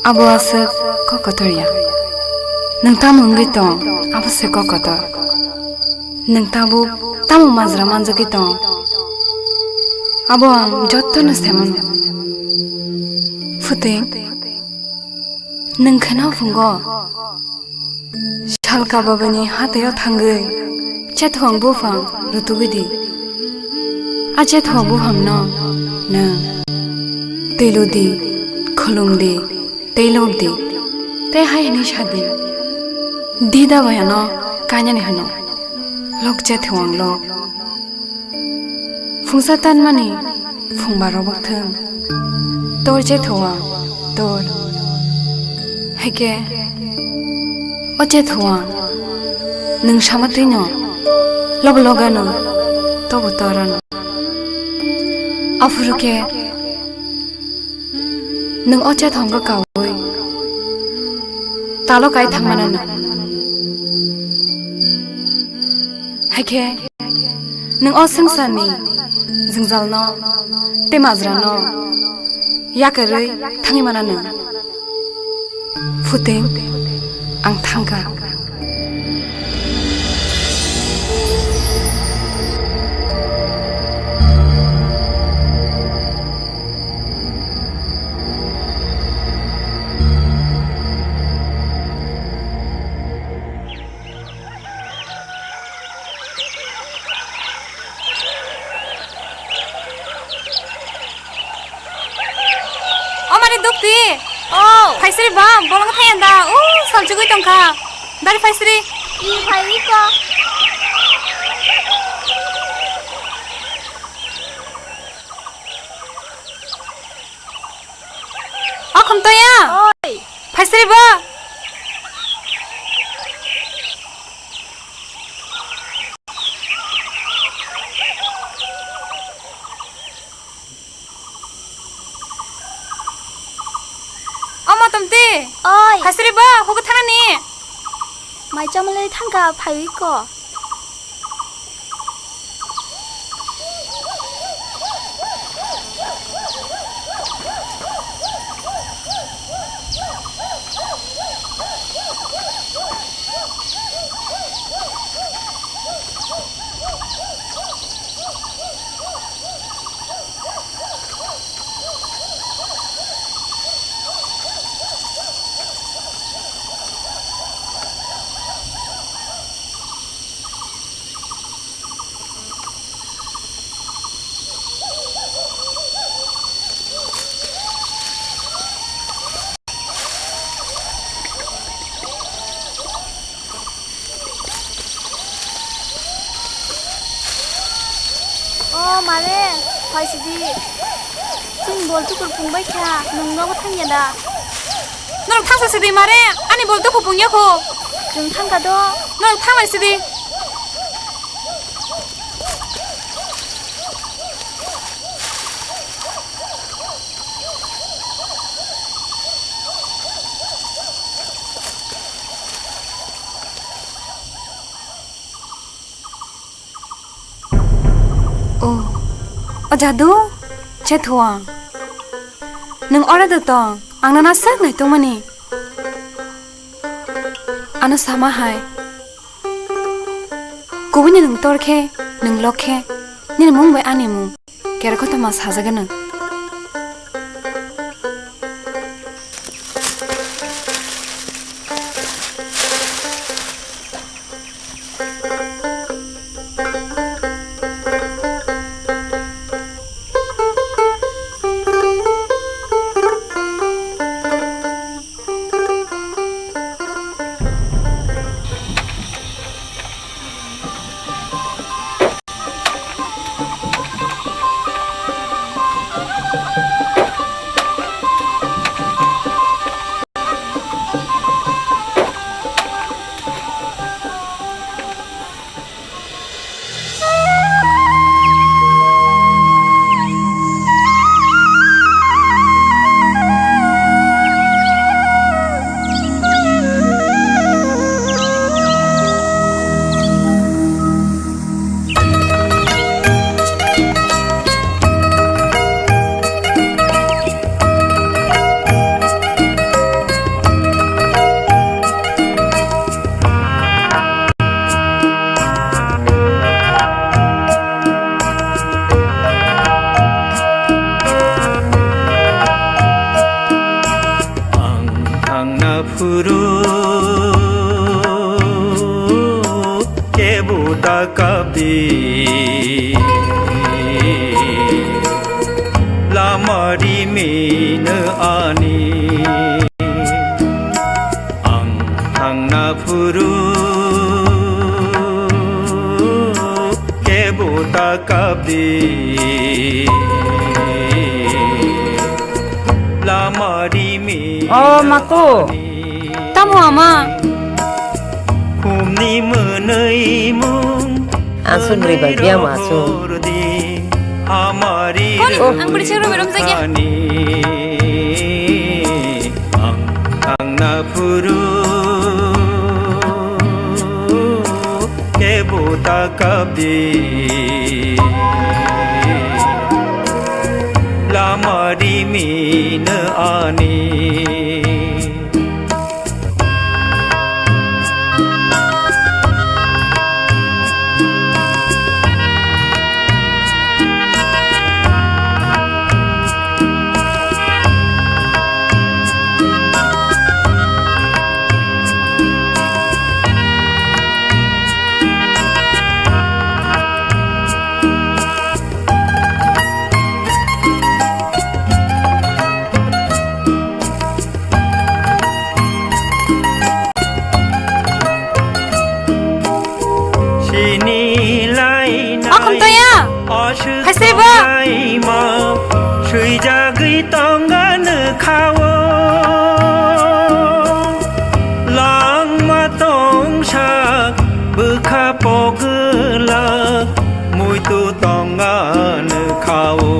Abo aswk kok kotor ya. Nwng tamo wngwi tong, abo se kok kotor. Nwng tabuk tamo majra manjagwi tong, abo ang jotono se mano. Phuting, nwng kheno phungo? Salka babani hatio thangwi chethong buphang rutugwi di. A chethong buphangno nwng twi ludi, khulum di, tei lok di, tei hai hwnwi sa di, "Dida bai ano kainani hwno, lok chethong lok." Phungsa tanmani phungba robok thung. Tor je thowa, tor. Heke, o je thowa, nwng sama twino, lobo logano, tobo torano. Aphuru khe, Nwng o chethongkha kaui talo kai thangmano nwng. Haikhe nwng o swngcharni jwngjalno tei majrano yakarwi thangwi mano nwng. Phuting, ang thangkha. O mari dukti. O. Phaisri ba, bolong thaya da. U, salchugwi tongkha. Dari phaisri. I phai ko. O khumtoya. Oi. Phaisri ba. O motomti. Oi. Phaisri ba, hugo thanani. Mai chamale thangka phaiwi ko. O mare, phaisidi. Chini bol tukur pungbai kha, nwng nogo thangya da? Norok thangsa sidi mare, ani bol tukur pungya kho. Chwng thangkha do. Norok thanglai sidi. O, o Jadu, chethuang. Nwng ore do tong, ang nana sak naitongmani. Ano sama hai. Kubuni nwng tor khe, nwng lok khe, nini mung bai ani mung. Kera kothoma sajagano. Ang thangna phuru kebo ta kapdi, lama rimino ani. Ang thangna phuru kebo ta kapdi, lama rimi. O mako. Tamo ama? Khumni mwnwi mung. Aswk bwrwi bai biyang ma aswk. Honi, ang bwrwi se romwi romjakya. Guru, kebo ta kabdi, lama rimino ani. Sini lai Akhum nai toya. Osuk Hai sebo. Laima, swijagwi tongano khao. Langma tongsak bwkha pogwlak, muitu tongano khao.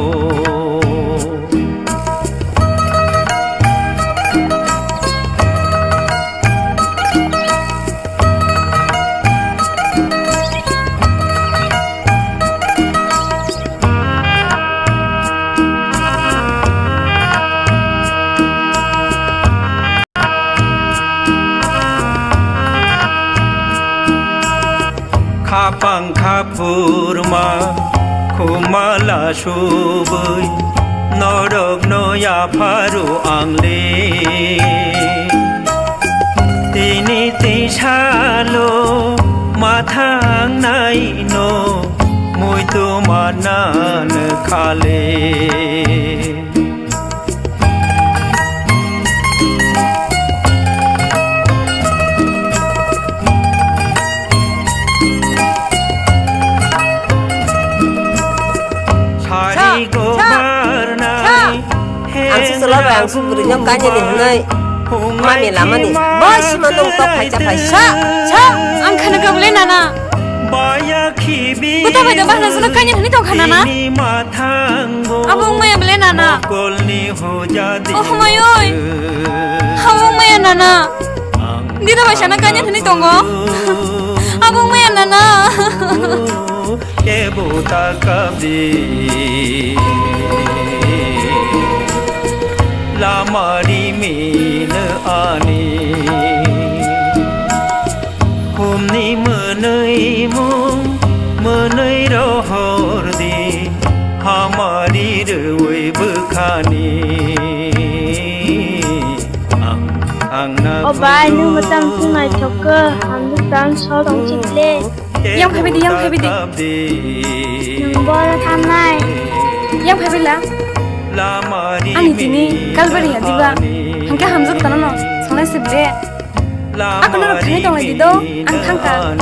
Khapang khaphurma khumala subui norokno yapharu angle. Tini tisalo mathang naino muitu manan khale. Sari Cha, cha. Gobar nai. Ang si chwla bai, ang si bwrwino kanya ni hwnwi mami lamani. Bo sima nung tok phaisa phaisa. Sa, sa, ang khana kha bole nana. Baya khibi. Buta bai da bahna jana kanya hwnwi tong kha nana. Ini mathang go. Abo wng maya bole nana. Mokol ni hoja di. Oh, mayoi. Abo wng maya nana. Ang Dida bai sana kanya hwnwi tongo. Abo wng maya nana. Kebo ta kabdi, lama rimino ani. Khumni mwnwi mung, mwnwi rohor di, hamari rwi bwkhani. Ang, ang na O bai, nung bwtang phunai thok khe, ang bwtang so tong chikle. Yang phaibai di, yang phaibai di. Nung boro thanai. Yang phaibai la. Ani tini kalbari ya diba. Hangke hamjak tano no. Songnai sibde. Ako no thani tong lai di do. Ang thangka.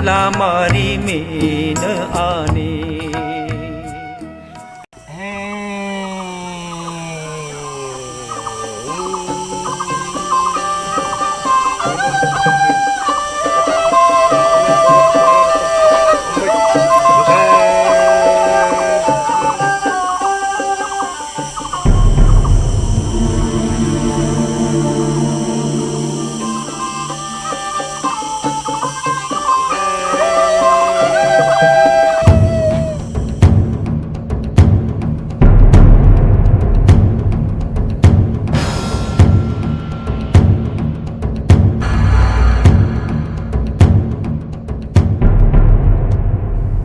Lama rimino ani.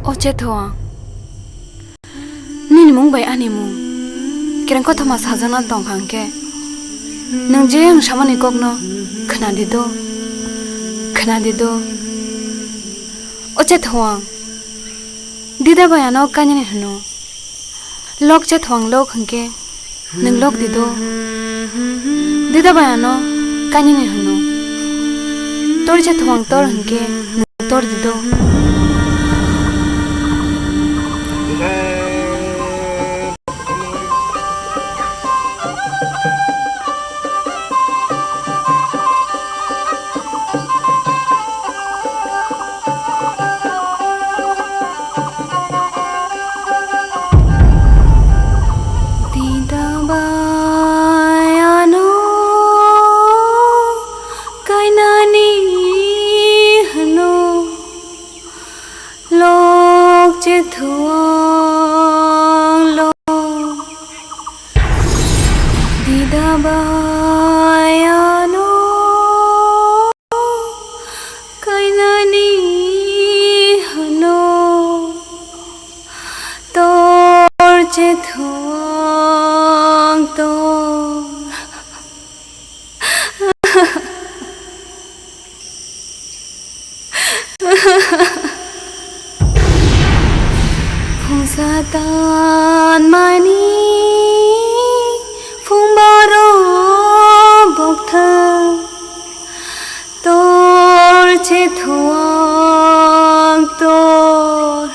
O Chethoang. Nini mung bai ani mung kereng kothoma sajakna tongkha hwnkhe, nwng je ang samani kokno khna di do, khna di do. O Chethoang, Dida bai ano kainani hwno, lok Chethoang lok hwnkhe, Nwng lok di do. Dida bai ano kainani hwno. Tor Chethoang tor hwnkhe nwng tor di do. Tanmani phung borok bokthang tor che thuang tor.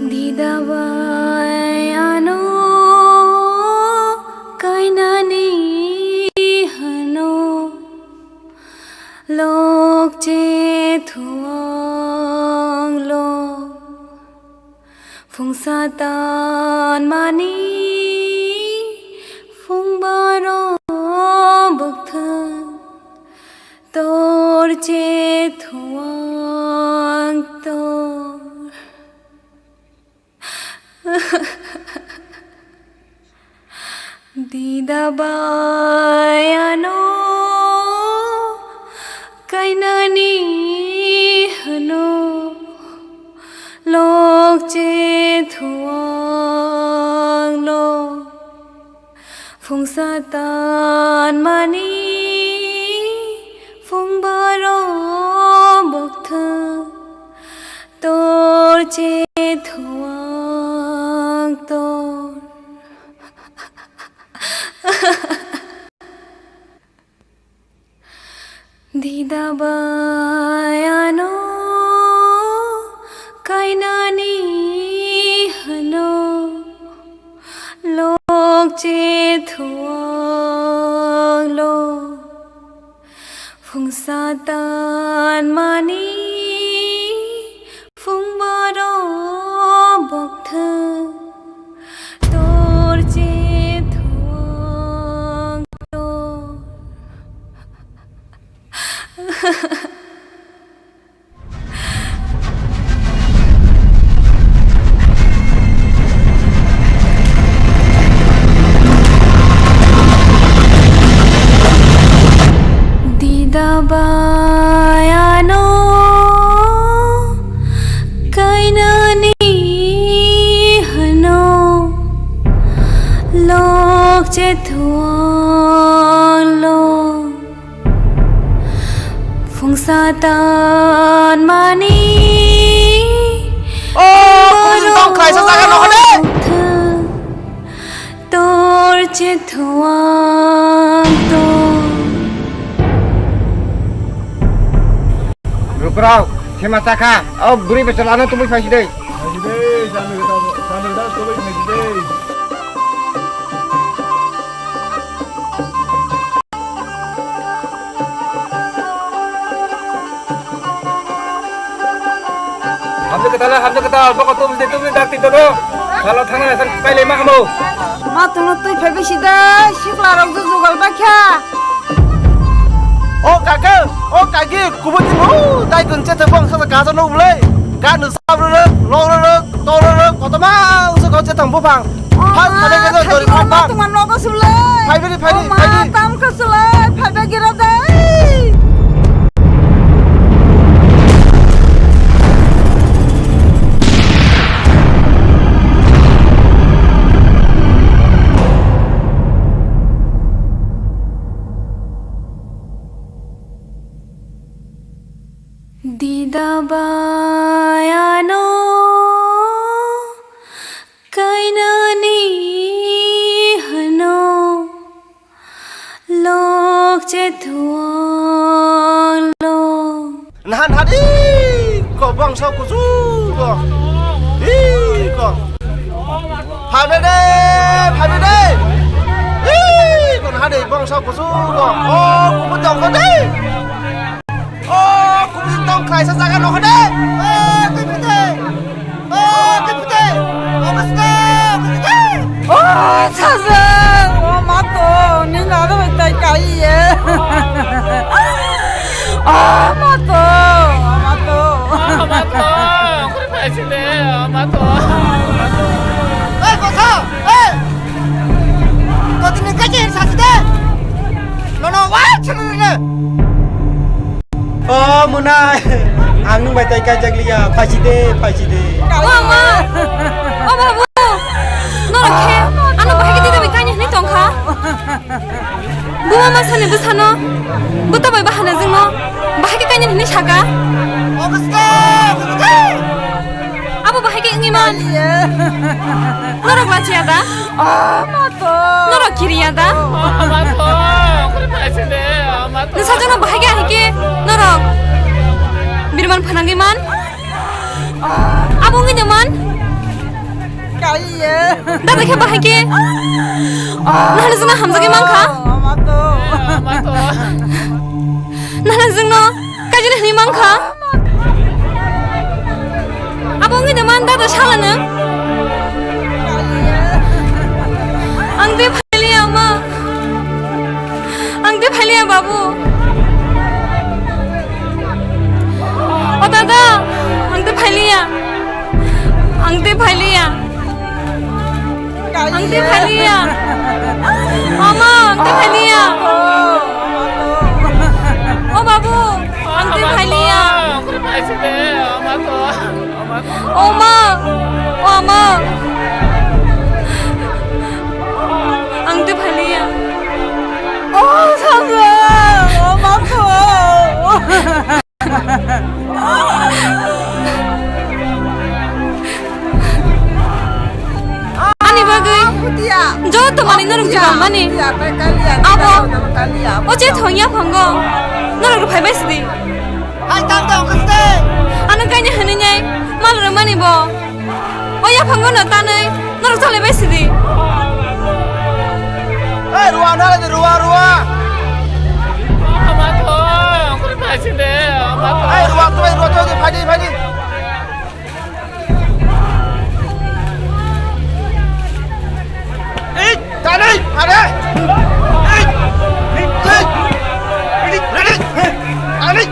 Dida bai ano kainani hano lok che thuang lo. Phung satan mani phung baro bokthang tor che thuang tor. Dida bai ano kainani hano lok che thuang lo. Phung satan mani phung baro bokthang tor che thuang tor. Dida bai ano kainani hano lok che thuang lo. Phung satan mani phung baro bokthang tor che thuang tor. Dida bai ano kainani hano lok che thuang lo. Phung satan mani. O, kuching tong khlaisa jaga no hade. Tor che thuang tor. Rukrok, sema chakha. O bwrwi bwsala no tubui phaisi dei. Phaisi dei, sami gata, sami gata tubui phaisi dei. Hamjak kwtal, hamjak kwtal, bokol tubudi, tubudi dakti dodo. Salo thangna san pailai ma hamo. Ma tono twi phai bisi de, sikla rok jugal bakha. O kaka, o kaki, kubui timo, dai kun chete bong sa kaja no ulai. Ka nu sab rok, lo rok, to rok, kotoma usu ko chetang buphang. Phal phale ke do dori phal phal. Tuma nogo sulai. Phai bini, phai bini, phai bini. Tam ka sulai, phai bini gira dai. Dida bai ano kainani hano lok che thuang lo. Nahan hadi ko bangsa kusu ko. Ih ko. Phabe de, phabe de. Ih ko nahan de bangsa kusu ko. Oh, kubu tong ko de. Oh, kubu tong khlaisa jaga no ko de. Eh, kubu de. Oh, Deputy! Obisna! Deputy! Oh, Sajang! Oh, ma to, ni na do tai kai ye. Amato! Amato! Amato! Okhorni phaiside, amato! Ei, kosa! Ei! Totini kachi hin saside! Nono wa chhunune! O mwnai, ang nwng bai tai kaijak liya, phaiside, phaiside. O ma! O babu! Norok khe ano bahai khe twi twi bai kanya hinwi tongkha? Buma masani bwsano, bwta bai bahanajwkno bahai khe kanya hinwi saka? Abo bahai khe wngwi man. Norok lachiya da? Norok kiriya da? Nwng sajwkno bahai khe ahai khe norok birman phanangwi man? Abo wngwi de man? Dada khe bahai khe? Nahani jwkno hamjagwi mankha? Nahani jwkno kaijwkno hinwi mankha? Abo wngwi de man dada salano? Ang de phailiya ma. Ang de phailiya babu. O dada, ang de phailiya. Ang de phailiya. Ang de phailiya. Mama, ang de phailiya. O babu, ang de phailiya. O ma, o ma. Ang de phailiya. O sama, o ma ko. Ani bagwi joto manwi norok jibang mani. Abo, o che thong yaphango norok phai bai sidi. Ano kaini hinwi nai malrwmani bo. O yaphango no tanwi norok chalai bai sidi. Ei, ruwa, nara de, ruwa, ruwa. Ei, ruwa, tuwai, ruwa, tuwai, phai di, phai di. Ei, tanwi, are. Ei, ei, ei, ei, tanwi.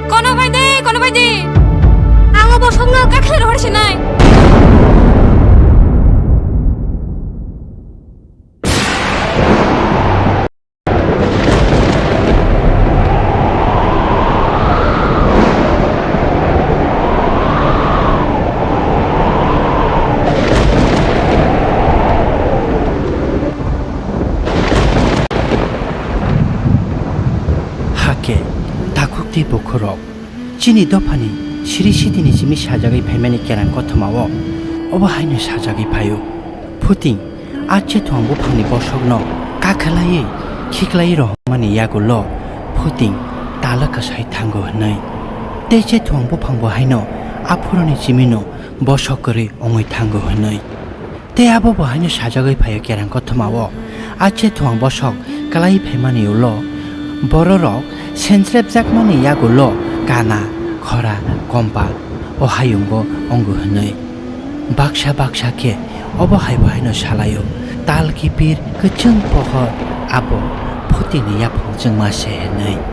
Kono bai de, kono bai de. Ang o bosongno kakhwlai rohor sinai. Hakhe takhuk tei bukhurok chini dophani siri sitini simi sajagwi phaimani kerang kothoma o obo haino sajagwi phaio. Phuting. A chethwang buphangni bosokno kakhwlaiwi khiklaiwi rohormani yagulo Phuting tala kwsai thango hwnwi. Tei chethwang buphangbo haino aphuruni chimino bosok kwrwi wngwi thango hwnwi. Tei abobo haino sajagwi phaio kerang kothomao a chethwang bosok kwlaiwi phaimani ulo bororok sensrepjakmani yagulo kana, khora, kompa o hayungo wngo hwnwi. Baksa baksa khe obo hai bo haino salaio, tal kipir kwchwng pohor abo Phutingni yaphang chwngma se hwnwi.